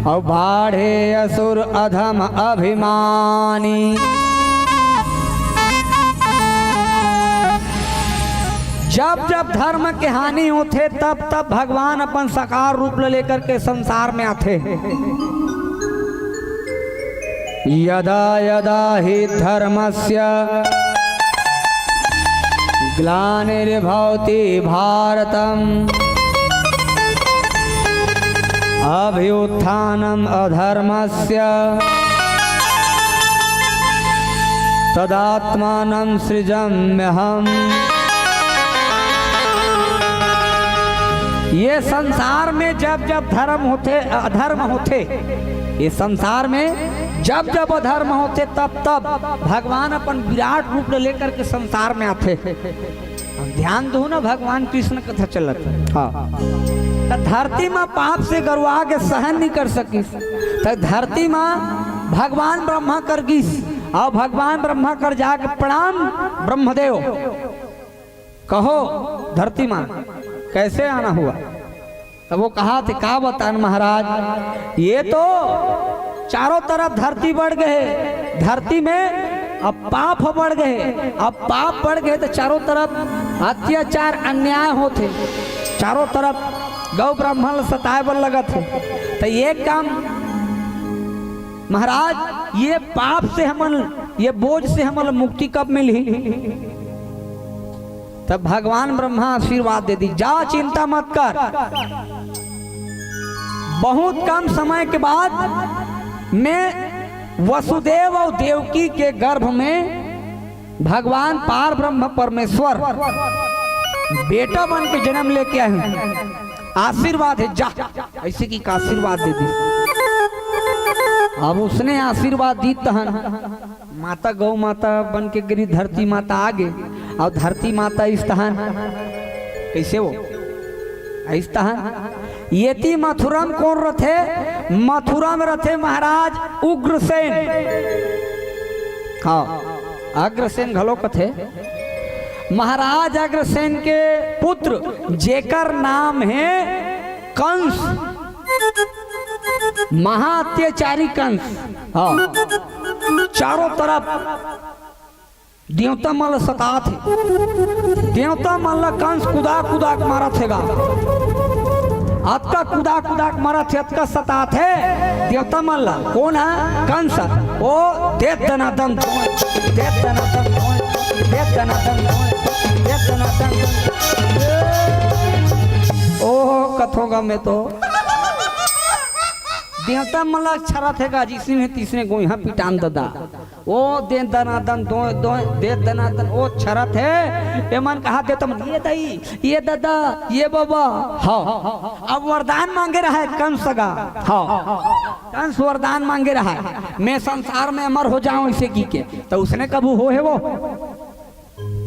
अउ बाढ़े असुर अधम अभिमानी। जब जब धर्म के हानि होथे, तब तब भगवान अपन साकार रूप ल लेकर के संसार में आथे। यदा यदा हि धर्मस्य ग्लानिर्भवति भारतम्, अभ्युत्थानम् अधर्मस्य तदात्मानं सृजाम्यहम्। ये संसार में जब जब धर्म होथे, अधर्म होथे, ये संसार में जब जब अधर्म होथे, तब तब भगवान अपन विराट रूप ले लेकर के संसार में आथे। अब ध्यान दो ना, भगवान कृष्ण कथा चलत हे। हाँ। त धरती मा पाप से गरुआ के सहन नहीं कर सकिस, त धरती मा भगवान ब्रह्मा कर गिस, अउ भगवान ब्रह्मा कर जाके प्रणाम ब्रह्मदेव, कहो धरती मा कैसे आना हुआ? तब वो कहाथे, का बतान महाराज, ये तो चारों तरफ धरती बढ़ गे, धरती में अब पाप बढ़ गे, अब पाप बढ़ गे त चारों तरफ अत्याचार अन्याय होथे, चारों तरफ गौ ब्राह्मण ल सताए बर लगत हे। त ये काम महाराज, ये पाप से हमन, ये बोझ से हमन ल मुक्ति कब मिलही? तब भगवान ब्रह्मा आशीर्वाद दे दिस, जा चिंता मत कर, बहुत कम समय के बाद मैं वसुदेव अउ देवकी के गर्भ में भगवान पार ब्रह्म परमेश्वर बेटा बन के जन्म लेके आए हूँ, आशीर्वाद हे, जा, ऐसे की का आशीर्वाद दे दिस। अब उसने आशीर्वाद दी तहन माता, गौ माता बन के गिरी, धरती माता आगे, अउ धरती माता इस तहन कइसे हो, इस तहन। येती मथुरा म कोन रथे? मथुरा म रथे महाराज उग्रसेन। हाँ, अग्रसेन घलो कथे। महाराज अग्रसेन के पुत्र, जेकर नाम हे कंस, महा अत्याचारी कंस। हाँ, चारों तरफ देवता मन ल सतात हे। देवता मन ल कंस कुदा कुदा के मारत हे गा। अतका कुदा कुदा के मारत हे, अतका सतात हे देवता मन ल। कोन हे? कंस। ओ दे दनादन दोय, दे दनादन दोय, दे दनादन दोय, दे दनादन दोय। ओ कथों गा मैं तो। देवता मन ल छरत हे गा, जिसने तीसरे गोइहा पिटान ददा। ओ दे दनादन दोय दोय, दे दनादन, ओ छरत हे। एमन कहा देवता मन, ये दाई, ये ददा, ये बाबा। हाँ, अब वरदान मांगे रहा हे कंस गा। हाँ, कंस वरदान मांगे रहा हे, मैं संसार में अमर हो जाऊं इसे की के। तो उसने कभू हो हे वो?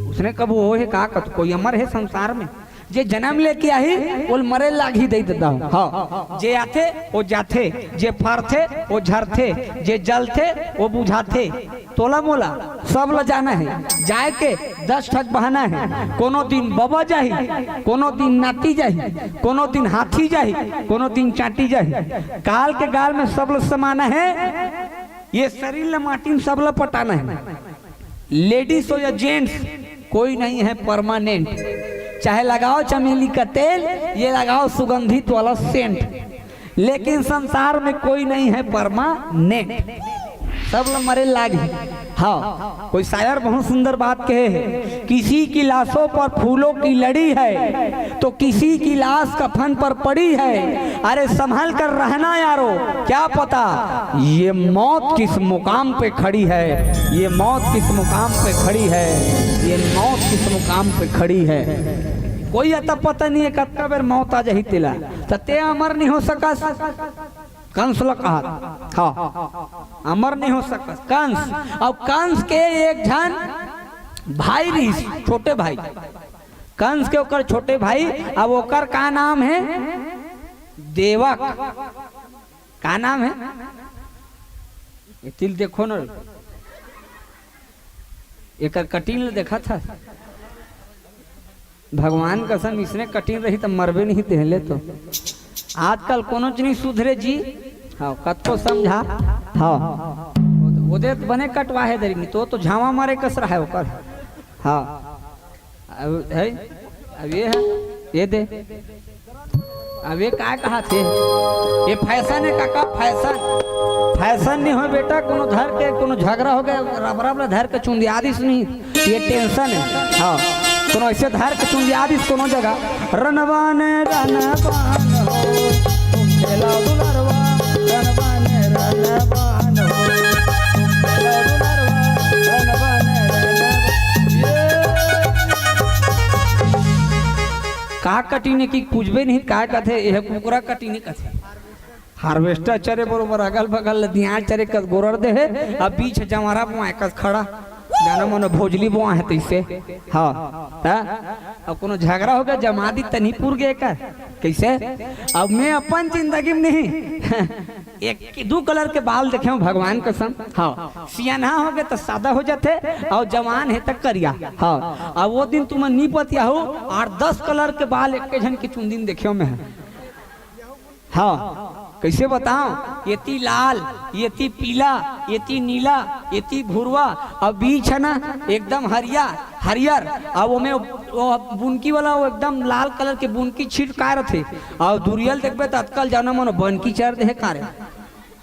उसने कभू हो हे का? कत कोई अमर हे संसार में? जे जनम लेके आही, ओल मरे लागही दई ददा हो। हाँ, जे आथे, ओ जाथे, जे फरथे, ओ झरथे, जे जलथे, ओ बुझाथे। तोला मोला सब ल जाना हे। जाए के दस ठक बहाना हे। कोनो दिन बबा जाही, कोनो दिन नाती जाही, कोनो दिन हाथी जाही, कोनो दिन चांटी जाही। काल के गाल में सब ल समाना हे। ये शरीर ल माटी में सब ल पटाना हे। लेडीज हो या जेंट्स, कोई नहीं है परमानेंट। चाहे लगाओ चमेली का तेल, ये लगाओ सुगंधित वाला सेंट, लेकिन संसार में कोई नहीं है परमानेंट। सब ल मरे लाग ही। हाँ, कोई शायर बहुत सुंदर बात कहे है, किसी की लाशों पर फूलों की लड़ी है तो किसी की लाश कफन पर पड़ी है। अरे संभल कर रहना यारो, क्या पता ये मौत किस मुकाम पे खड़ी है, ये मौत किस मुकाम पे खड़ी है, ये मौत किस मुकाम पे खड़ी है। कोई अता पता नहीं है कतका बेर मौत आ जाही तेला, त ते अमर नहीं हो सकस। कंस ल कहा, हाँ, अमर नहीं हो सकस कंस। अब कंस के एक झन भाई रहिस, छोटे भाई। कंस के ओकर छोटे भाई, अब ओकर का नाम हे? देवक। का नाम हे? ये तिल देखो न, एकर कटिंग ल देखत हस। भगवान कसम, इसने कटिंग रही त मरबे नहीं तेहले तो। आजकल कोनो च नहीं सुधरे जी। हाँ, कतको समझा। हाँ, वो दे बने कटवा हे दरी, नहीं तो, तो झावा मारे कस रहा है ओकर। हाँ। अब है, अब ये है, ये दे। अब ये का कहा थे? ये फैशन है काका, फैशन। फैशन नहीं हो बेटा, कोनो धर के, कोनो झगड़ा हो गया, रब रब ला धर के चुंदिया दिस नहीं। ये टेंशन है। हाँ, कोनो ऐसे धर के चुंदिया दिस कोनो जगह। रनवा ने रनबान हो, तुम खेला दुलरवा, रनवा ने रनबान हो, तुम खेला दुलरवा, रनवा ने रनबान। ये का कटिने की पूछबे नहीं, का कथे, यह कुकरा कटिने कथे। हार्वेस्टर चरे बरोबर अगल बगल ल दिया चरे कस गोरर दे हे, अब बीच जंवारा बोआए कस खड़ा, जाना मन भोजली बोआए हे तैसे। हाँ, हाँ? अब कोनो झगड़ा हो गया, जमा दी तनी पुर गए का, कैसे? अब मैं अपन जिंदगी में नहीं, एक दू कलर के बाल देखे हो भगवान कसम। हाँ, सियाना हो गए तो सादा हो जाते, और जवान है तो करिया। हाँ, अब वो दिन तुम नहीं पतिया हो, आठ दस कलर के बाल एक के झन की चुंदी में देखे हो मैं। हाँ, कैसे बताओ? ये ती लाल, ये ती पीला, ये ती नीला, ये ती भुरवा, अब बीच है ना एकदम हरिया, हरियर। अब ओमे वो बुनकी वाला, वो एकदम लाल कलर के बुनकी छीट काय रथे, और दुरियल देखबे त अतकल जाना मनो बनकी चर दे हे कारे।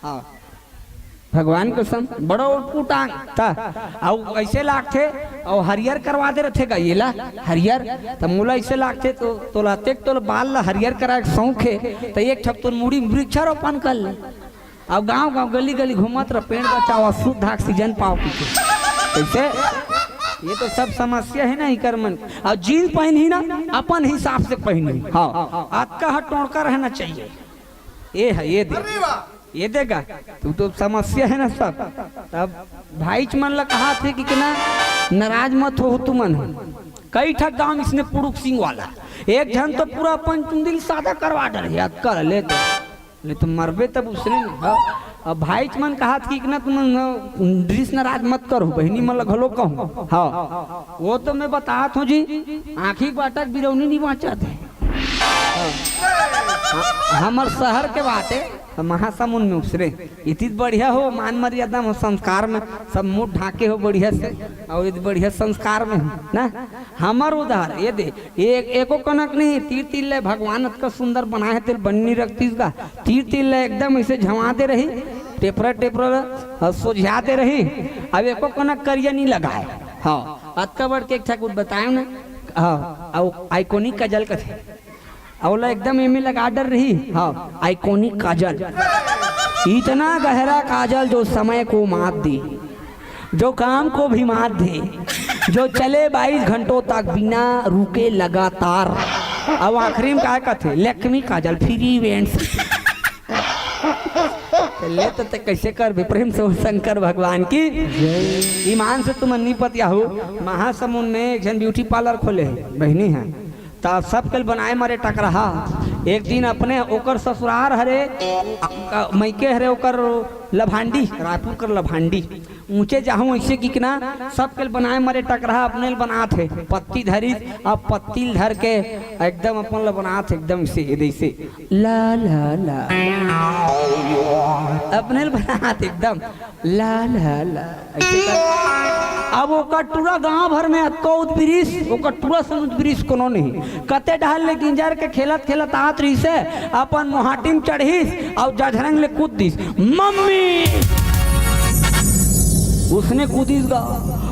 हाँ, भगवान कसम, बड़ा उटपुटांग था। अउ ऐसे लागथे, अउ हरियर करवा दे रथे गा, ये ला हरियर। त मोला ऐसे लागथे, तो तोला तेक तोला बाल ला हरियर कराए के शौक हे, त एक ठक तोर मुड़ी में वृक्षारोपण कर ले। अब गांव गांव गली गली घूमत रह, पेड़ बचाओ, शुद्ध ऑक्सीजन पाओ पी के। कैसे? ये तो सब समस्या है ना, इकर मन। और जींस पहनी ना, अपन हिसाब से पहनी। हाँ, अतका ह टोड़का रहना चाहिए। ये है, ये दे। ये देगा, तू तो समस्या है ना सब। तब भाईच मन ला कहा थे कि, कि ना, नाराज मत हो तुमन। कई ठा गांव इसने पुरुख सिंह वाला, एक झन तो पूरा अपन चुंदी ल सादा करवा डरे, याद कर ले तो, ले तो मरबे तब उसने। हाँ। अब भाईच मन कहा थे कि, कि ना, तुम ड्रेस नाराज मत करो, बहिनी मन ला घलो कहूँ। हाँ, वो तो मैं बतात हूँ जी, आँखी बाटक बिरौनी नहीं बाँचत है। हमर शहर के बात है, महासमुंद में उसरे। इतित बढ़िया हो, मान मर्यादा में, संस्कार में, सब मुंह ढाके हो बढ़िया से, और इतित बढ़िया संस्कार में हो ना। हमर उधार ये दे, एक एको कनक नहीं, तीर तीर ले भगवान अतका सुंदर बनाए है, तेल बन्नी रखतीस गा, तीर तीर ले एकदम ऐसे झमा दे रही, टेपरा टेपरा और सोझा दे रही। अब एको कनक करिया नहीं लगाए। हाँ, अतका बढ़ के एक ठा कुछ बताए ना। हाँ, आइकॉनिक काजल कथे, अउ ओला एकदम एमे लगा डर रही। हाँ, आइकॉनिक काजल। इतना गहरा काजल जो समय को मात दे, जो काम को भी मात दे, जो चले बाईस घंटों तक बिना रुके लगातार। अब आखिरी में का कथे, लक्ष्मी काजल फ्री इवेंट्स। ले तो ते कैसे कर भी प्रेम से बोल शंकर भगवान की। ईमान से तुम नहीं पतिया हो। महासमुंद में एक झन ब्यूटी पार्लर खोले है, बहिनी है। त सबके ल बनाए मरे टकरहा। एक दिन अपने ओकर ससुरार हरे, अ, मइके हरे ओकर लभांडी, रायपुर कर लभांडी। ऊंचे जाहूं ऐसे कि ना, सबके ल बनाए मरे टकरहा, अपने ल बनात हे। पत्ती धरिस, अब पत्ती ल धर के एकदम अपन ल बनात हे, एकदम से, ये जैसे ला ला ला, अपने ल बनात एकदम ला ला ला। ऐसे कर। अब ओकर टूरा गांव भर में अतको उदबिरिस, ओकर टूरा सन उदबिरिस कोनो नहीं। कते डहर ले गिंजर के खेलत खेलत आत रहिसे, अपन मोहाटी में चढ़िस, अउ जझरंग ले कूद दिस। मम्मी! उसने कूदिस गा।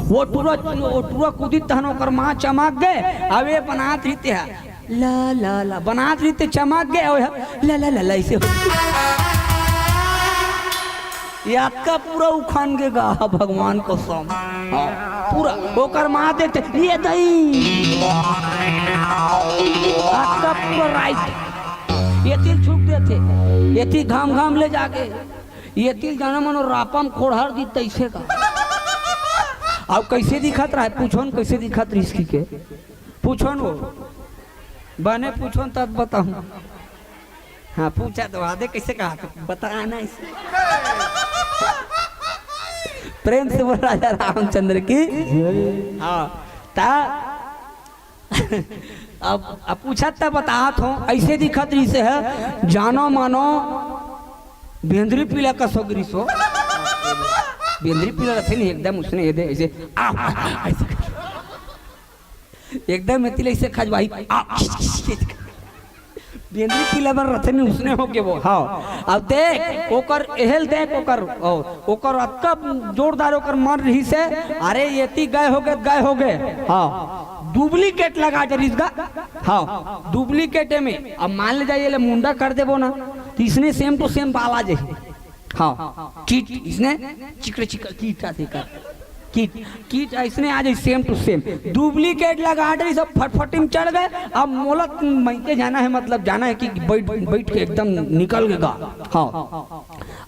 वो टूरा, वो टूरा कूदिस तहन ओकर माँ चमक गए। अब ये बनात रहिते हैं। ला ला ला, बनात रहिते चमक गए, ओए, ला ला ला ला, ऐसे हो। ये अतका पूरा उखान के गा, भगवान कसम। हाँ, पूरा। ओकर माँ देखते, ये दई। अतका पूरा राइट। ये तीर छूट देते, ये तीर घाम घाम ले जाके, ये तीर जाना मनो रापम खोड़हर दी तैसे का। अब कैसे दिखत रहा है, पूछो न कैसे दिखत रही इसकी के। पूछो न वो। बने पूछो न तब बताऊं। हाँ, पूछा तो आदे कैसे कहा तो बताना इसे। प्रेम से बोल राजा रामचंद्र की। हाँ, ता अब, अब पूछा तब बतात हो, ऐसे दिखत रहिसे है, जानो मानो बेंदरी पीला कस हो गिरिस हो। बेंदरी पीला रथे नहीं, एकदम उसने ये दे, ऐसे, आ, आ, आ, ऐसे। एकदम एती ले ऐसे खजवाही, आ, बेंदरी पीला बर रथे नहीं, उसने हो के वो। हाँ, अब देख, ओकर एहल देख, ओकर, ओ, ओकर अतका जोरदार ओकर मन रहिसे, अरे, एती गए हो गए, गए हो गए। हाँ, डुप्लीकेट लगा डरिस गा। हाँ, डुप्लीकेट में, अब मान ले जाइए, ले मुंडा कर देबो ना, तो इसने सेम टू सेम बाल आ जाही। हाँ, कीट, इसने चिकरे चिकर कीट आथे कर। कीट, कीट अइसने आ जाही, सेम टू सेम। डुप्लीकेट लगा डरिस, सब फटफटी में चढ़ गए। अब मोला मइके जाना है, मतलब जाना है कि बैठ, बैठ के एकदम निकल के गा। हाँ,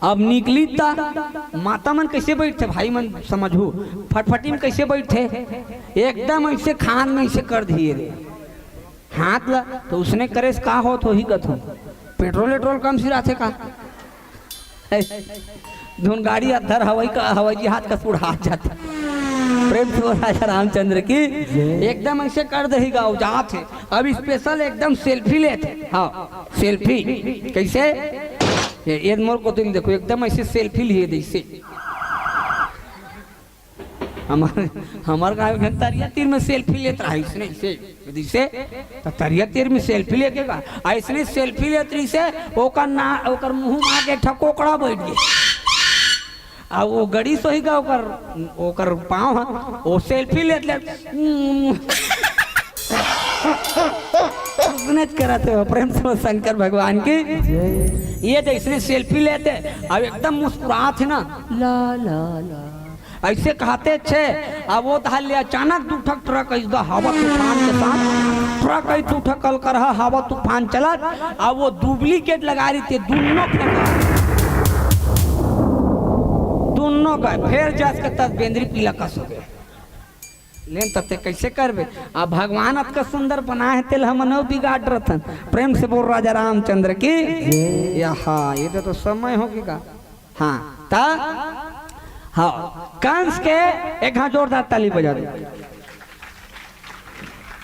अब निकली त माता मन कैसे बैठथे, भाई मन समझू, फटफटी में कैसे बैठथे, एकदम ऐसे खान में ऐसे कर दिए रे हाथ ला, तो उसने करे से का होत होही कथू, पेट्रोल वेट्रोल कम सिराथे का? धुन गाड़ी अधर हवाई का, हवाई जहाज का सुड़हात जाथे। प्रेम से बोल राजा रामचंद्र की। एकदम ऐसे कर देही गाँव जात हे। अब स्पेशल एकदम सेल्फी लेत हे। हाँ, सेल्फी कैसे? ये, ये मोर को तुम देखो, एकदम ऐसे सेल्फी लिए जैसे हमार, हमार गाँव में तरिया तीर में सेल्फी लेत रहा, इसने, इसे, इसे, तो तरिया तीर में सेल्फी लेके का, अइसने सेल्फी लेत रहिसे, ओकर ना, ओकर मुंह में आके एक ठा कोकड़ा बैठ गए। आ वो गड़ी सोही का ओकर, ओकर पाँव ह, वो सेल्फी लेत लेत, उसने करत हे, प्रेम से शंकर भगवान की। ये जैसने सेल्फी लेते, अब एकदम मुस्कुरात हे ना, ला ला ला। अइसे कहते छे, अब वो तहां ले अचानक दू ठक ट्रक अइस गा हवा तूफान के साथ, ट्रक अइस दू ठक कल कर हा, हवा तूफान चलत, अब वो डुप्लीकेट लगा रहिथे, दुनों फेंका। हो गए, फेर जस के तस बेंदरी पीला कस हो गए। लेन तते कैसे करबे? अब भगवान अतका सुंदर बनाए हे, तेल हमन अउ बिगाड़ रथन। प्रेम से बोल राजा रामचंद्र की। या हाँ, ये तो, तो समय हो गया। हाँ, ता, हाँ, कंस के एक हाथ जोरदार ताली बजा दो।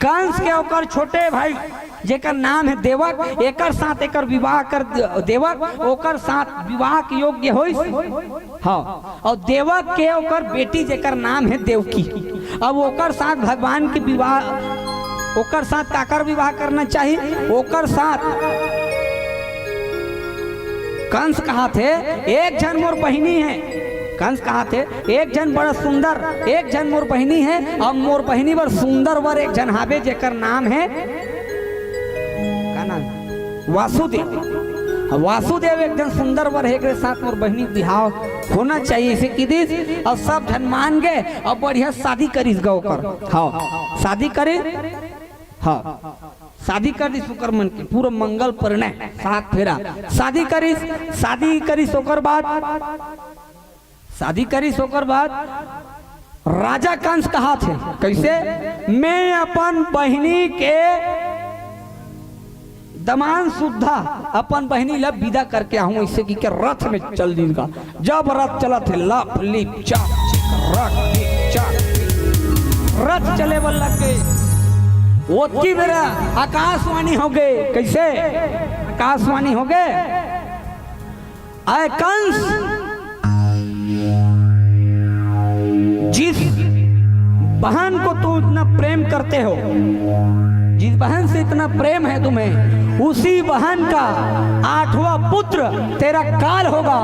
कंस के ओकर छोटे भाई जेकर नाम हे देवक, एकर साथ एकर विवाह कर द-, देवक ओकर साथ विवाह के योग्य होइस। हाँ, और देवक के ओकर बेटी जेकर नाम हे देवकी। अब ओकर साथ भगवान के विवाह, ओकर साथ काकर विवाह करना चाहिए? ओकर साथ कंस कहाथे, एक झन मोर बहिनी हे। कंस कहाथे, एक झन बड़ा सुंदर, एक झन मोर बहिनी हे, अब मोर बहिनी बर सुंदर वर एक झन हावे, जेकर नाम हे, का नाम? वासुदेव। अब वासुदेव एक झन सुंदर वर हे, एकरे साथ मोर बहिनी के बिहाव होना चाहिए, इसे की दिस। अब सब झन मान गए, अब बढ़िया शादी करिस गा ओकर। हाँ, शादी करिस। हाँ, शादी कर दिस ओकर मन के, पूरा मंगल परिणय, सात फेरा। शादी करिस, शादी करिस ओकर बाद, शादी करिस ओकर बाद राजा कंस कहाथे, कैसे? मैं अपन बहिनी के दमान सुद्धा अपन बहिनी ला विदा करके आहूं, ऐसे की के रथ में चल दिस गा। जब रथ चलत हे, लप, लिप, चप, चिक, रख, टिक, चक, टिक। रथ चले बर लग गए। ओतकी बेरा आकाशवाणी हो गए। कैसे? आकाशवाणी हो गए, "अय कंस, जिस बहन को तुम इतना प्रेम करते हो, जिस बहन से इतना प्रेम है तुम्हें, उसी बहन का आठवां पुत्र तेरा काल होगा।"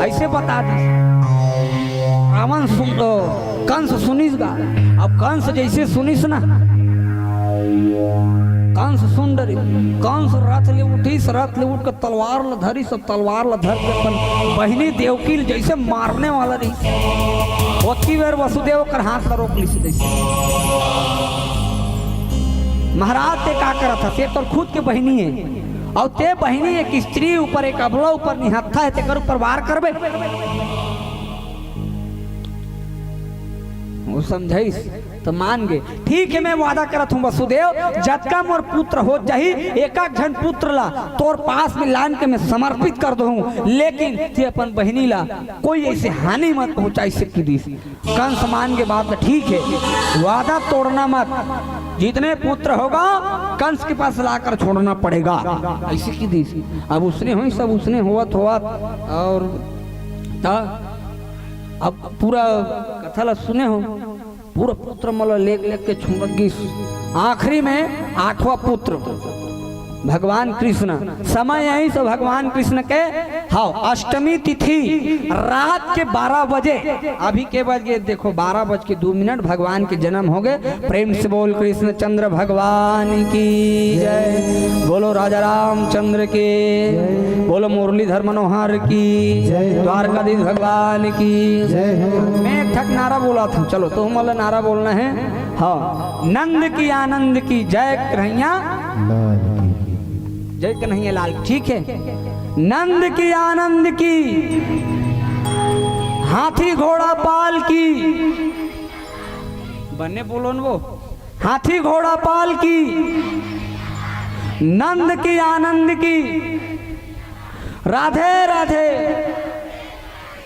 ऐसे बता दी। रावण सुन, अ, कंस सुनिस गा। अब कंस जैसे सुनिस ना, कंस सुन डरिस। कंस रथ ले उठिस, रथ ले उठ के तलवार ल धरिस, अउ तलवार ल धर के अपन बहिनी देवकी ल जैसे मारने वाला रहिस, ओतकी बेर वसुदेव ओकर हाथ ल रोक लिस। जैसे महाराज, ते का करत हस? ये तोर खुद के बहिनी हे, अउ ते बहिनी एक स्त्री ऊपर, एक अबला ऊपर निहत्था हे, तेकर ऊपर वार करबे? वो समझाइस त मान गे। ठीक हे, मैं वादा करत हूँ वसुदेव, जतका मोर पुत्र हो जाही, एक एक झन पुत्र ला तोर पास में लान के मैं समर्पित कर दूँ, लेकिन ते अपन बहिनी ला कोई ऐसे हानि मत पहुँचाई, से की दिस। कंस मान गे बात, ठीक हे, वादा तोड़ना मत, जितने पुत्र होगा कंस के पास लाकर छोड़ना पड़ेगा, ऐसे की दिस। अब उसने होइस, सब उसने होवत होवत, अउ त अब पूरा कथा ला सुने हो, पूरा पुत्र मन ला लेग लेग के छोड़ गिस। आखिरी में आठवां पुत्र भगवान कृष्ण। समय यही से भगवान कृष्ण के, हाँ, अष्टमी तिथि रात के बारह बजे, अभी के बज गे देखो, बारह बज के दो मिनट, भगवान के जन्म हो गए। प्रेम से बोल कृष्णचंद्र भगवान की जय, बोलो राजा रामचंद्र की, बोलो मुरलीधर मनोहर की, जय हो। द्वारकाधीश भगवान की। जय हो। मैं एक ठक नारा बोलत हूँ, चलो, तुम वाला नारा बोलना है। हाँ, नंद की आनंद की जय कन्हैया, लाल की। जय कन्हैया लाल, ठीक है। नंद की आनंद की, हाथी घोड़ा पाल की, बने बोलो न वो, हाथी घोड़ा पाल की, नंद की आनंद की, राधे राधे,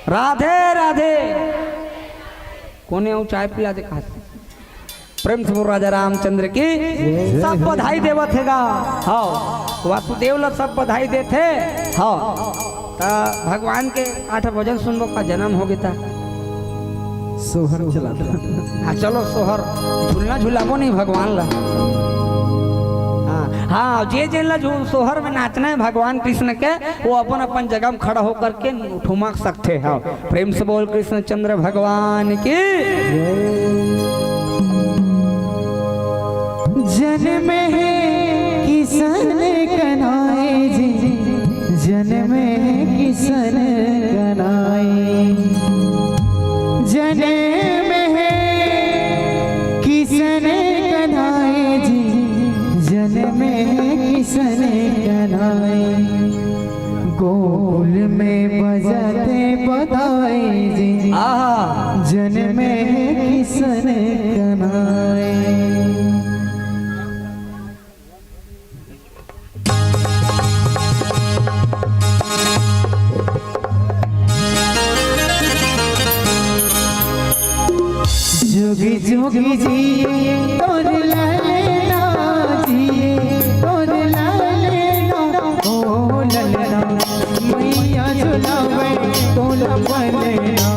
राधे राधे। कोने अउ चाय पिला दे कहा। प्रेम से बोल राजा रामचंद्र की। सब बधाई देवत हे गा। हाँ, वासुदेव ला सब बधाई देथे। हाँ, त भगवान के आठ भजन सुनबो का, जन्म हो गया था। सोहर चला था। हाँ, चलो सोहर, झूलना झुलाबो नहीं भगवान ला। हाँ, हाँ, जे जेन ला झू-, सोहर में नाचना है भगवान कृष्ण के, वो अपन अपन जगह में खड़ा होकर के ठुमक सकते हैं। प्रेम से बोल कृष्णचंद्र भगवान की। जन्म है किसन कन्हाए जी, जन्म है किसन कन्हाए, जन्म है किसन कन्हाए जी, जन्म है किसन कन्हाए, गोकुल में बजते बधाई जी। आहा। जन्मे किसन कनाए। जुगी जुगी जिए तोर ललना, जिए तोर ललना, ओ ललना, मैया झुलावे तोला पलना।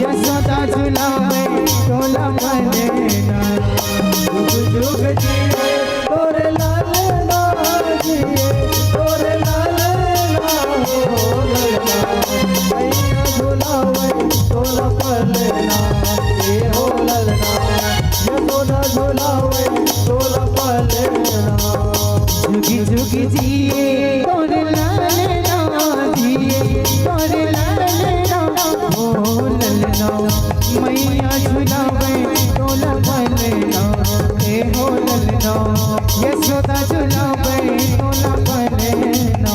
यशोदा झुलावे तोला पलना। जुग जुग जिए तोर ललना, जिए तोर ललना, ओ ललना, मैया झुलावे तोला पलना, ए हो ललना, यशोदा झुलावे तोला पलना। जुगी जुगी जिए तोर ललना, जिए तोर ललना, ओ ललना, मैया झुलावे तोला पलना, ए हो ललना, यशोदा झुलावे तोला पलना।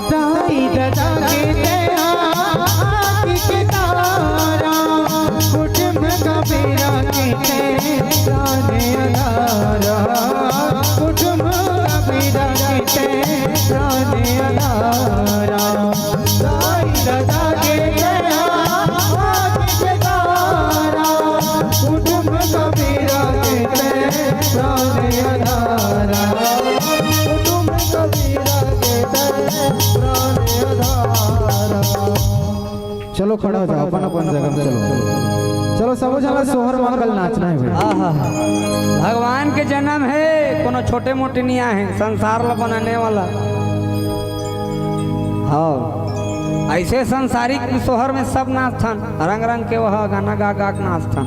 दाई ददा के तेहार के तारा, कुटुंब का बेरा के ते प्राण आधारा, कुटुंब का बेरा के ते प्राण आधारा। दाई ददा के तेहार के तारा, कुटुंब का बेरा के ते प्राण आधारा, कुटुंब का बेरा के ते प्राण आधारा। चलो खड़ा हो जाओ, अपन अपन जगह में चलो। चलो सबो झन ला सोहर मंगल नाचना हे भाई। आहा। भगवान के जन्म हे, कोनो छोटे मोटे नइ आहे, संसार ला बनाने वाला। हाँ, अइसे संसारिक सोहर में सब नाचथन, रंग रंग के वह गाना गा गा के नाचथन।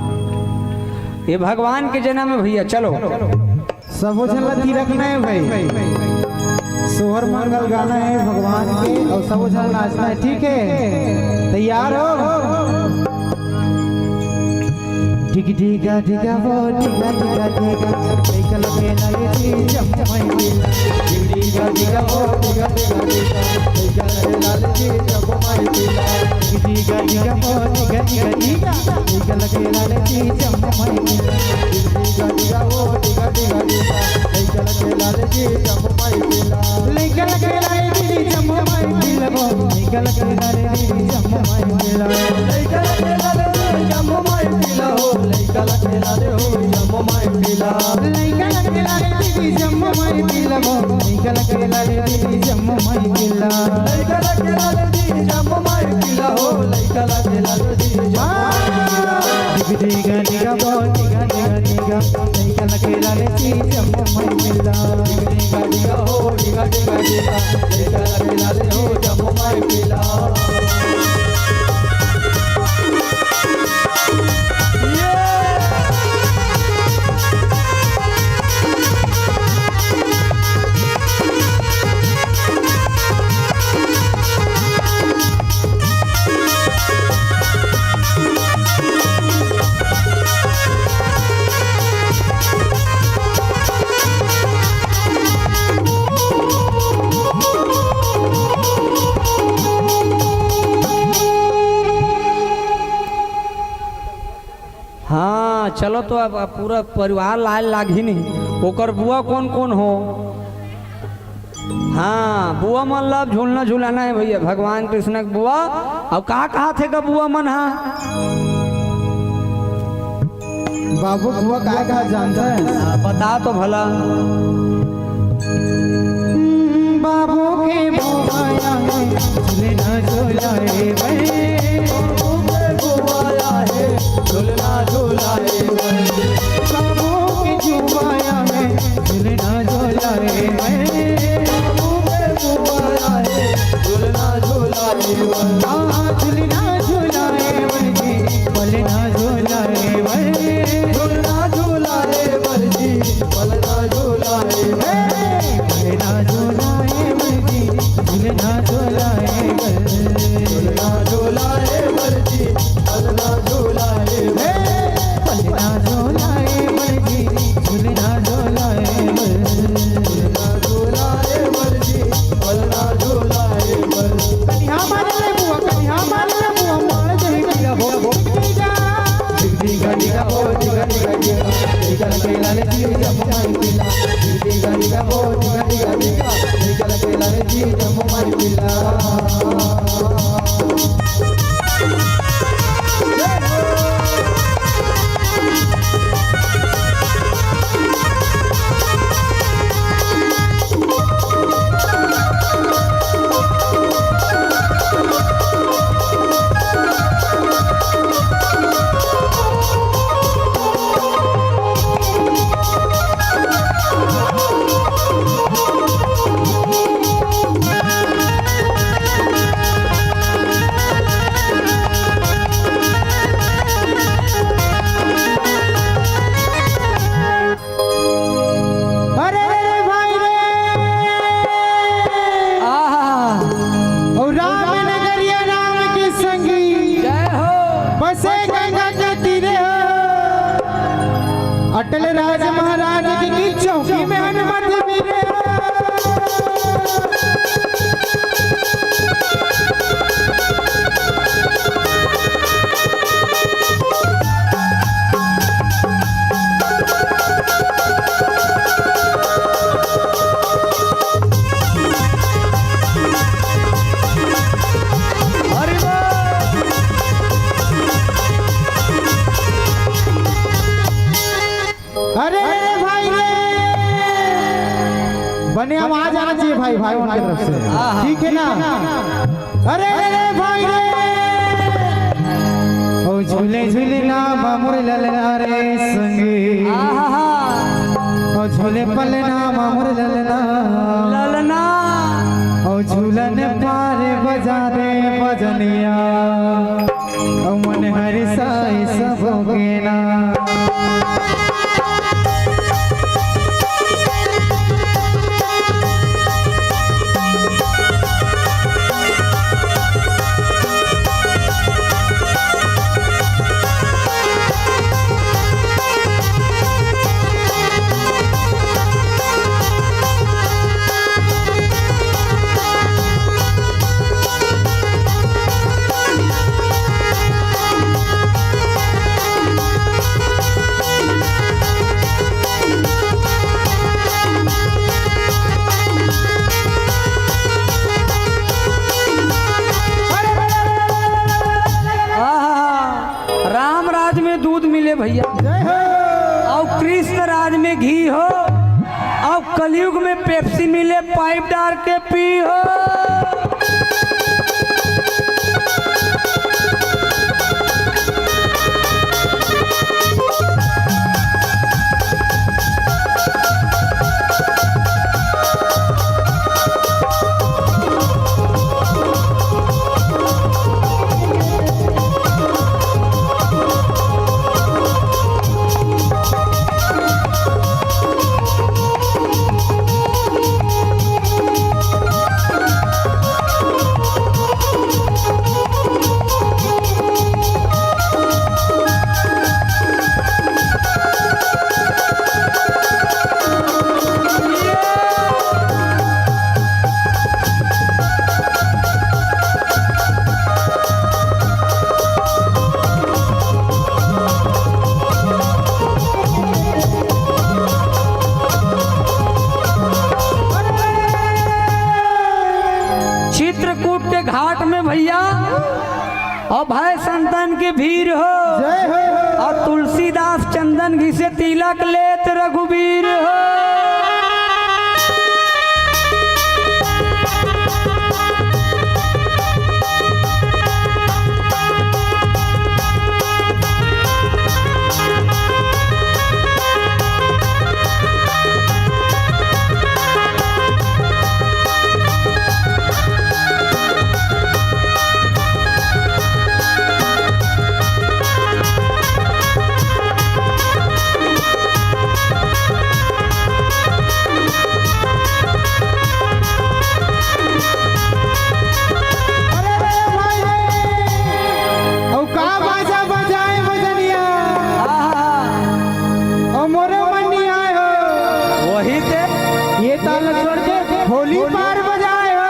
ये भगवान के जन्म हे भइया, चलो। सबो झन ला थिरकना हे भाई। सोहर मंगल गाना हे भगवान के अउ सबो झन नाचना हे, ठीक हे? तैयार हो? डिग डिगा डिगा वो डिगा डिगा डिगा, लइका लगे लाले जी जम्मो माई पीला। डिग डिगा डिगा वो डिगा डिगा डिगा, लइका लगे लाले जी जम्मो माई पीला। डिग डिगा डिगा वो डिगा डिगा डिगा, लइका लगे लाले जी जम्मो माई पीला। डिग डिगा डिगा वो डिगा डिगा डिगा, लइका लगे लाले जी जम्मो माई पीला। लइका लगे लाले जी जम्मो माई पीला वो, लइका लगे लाले जी जम्मो माई पीला। लइका लगे लाले जी जम्मो माई पीला हो, लइका लगे लाले हो जम्मो माई पीला। लइका लगे लाले जी जम्मो माई पीला वो, लइका लगे लाले जी जम्मो माई पीला। लइका लगे लाले जी जम्मो माई पीला हो, लइका लगे लाले जी जम्मो माई पीला। डिग डिगा डिगा बो, डिगा डिगा डिगा, लइका लगे लाले जी जम्मो माई पीला। डिग डिगा डिगा हो, डिगा डिगा डिगा, लइका लगे लाले हो जम्मो माई पीला। हाँ, चलो तो अब, अब पूरा परिवार लाए लागही नहीं। ओकर बुआ कोन कोन हो? हाँ, बुआ मन ला अब झूलना झुलाना हे भइया, भगवान कृष्ण के बुआ। अउ का कहाथे गा बुआ मन हा? बाबू बुआ काय कहा जानता है? हाँ, बता तो भला। बाबू के बुआ आए हे, झुलना झुलाए बर। बाबू के बुआ आए हे, झुलना झुलाए बर। बाबू के बुआ आए हे, झुलना अरे रे भाई रे। आहा। और राम नगरिया राम की संगी। जय हो। बसे गंगा के तीरे हो। अटल राज महाराज की चौकी में हनुमत वीर हो। अरे रे भाई रे, बने आवाज आना चाहिए भाई, भाई उनकी तरफ से, ठीक है ना? अरे रे भाई रे, ओ झूले झूले ना मामुर ललना रे संगी, ओ झूले पले ना मामुर ललना, ललना। ओ झूलन पारे बजा दे बजनिया, ओ मन हरिसाई सबो के ना। आहा, राम राज में दूध मिले भैया, जय हो। और कृष्ण राज में घी हो, और कलयुग में पेप्सी मिले, पाइप डाल के पी हो। चित्रकूट के घाट में भैया अभय संतन के भीड़ हो, जय हो। और तुलसीदास चंदन घिसे तिलक लेत रघुबीर हो। अरे रे भाई रे, अउ का बाजा बजाए बजनिया, अउ मोरो मन नइ आए हो। वही ते। ये ताल छोड़ के होली पार बजाए हो।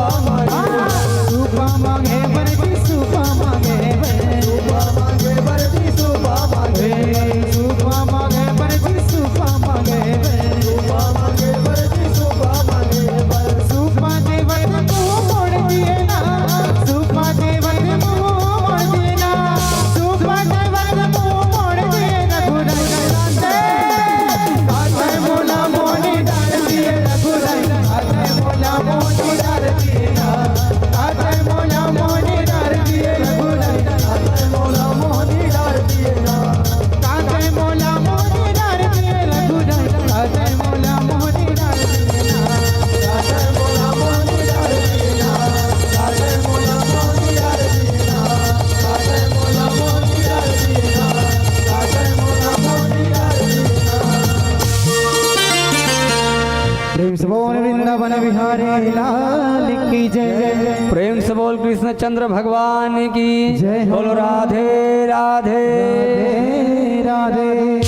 सुपा मांगे बर जी, सुपा मांगे बर। सुपा मांगे बर जी, सुपा मांगे बर। सुपा मांगे बर जी, सुपा मांगे बर। सुपा मांगे बर जी, सुपा मांगे बर। सुपा देवत मुंह मोड़ दिए ना, सुपा देवत मुंह मोड़ दिए ना, सुपा देवत मुंह मोड़ दिए ना, रघुराई। काहे मोला मोनी डार दिए रघुराई, काहे मोला मोनी डार दिए ना, काहे मोला मोनी डार दिए रघुराई, काहे मोला मोनी डार दिए ना, काहे मोला मोनी डार दिए रघुराई, काहे मोला मोनी डार दिए ना, काहे मोला मोनी डार दिए ना, काहे मोला मोनी डार दिए ना, काहे मोला मोनी डार दिए ना, काहे मोला मोनी डार दिए ना। प्रेम से बोल वृंदावन बिहारी लाल की जय। प्रेम से बोल कृष्णचंद्र भगवान की जय हो। बोलो राधे राधे। राधे राधे।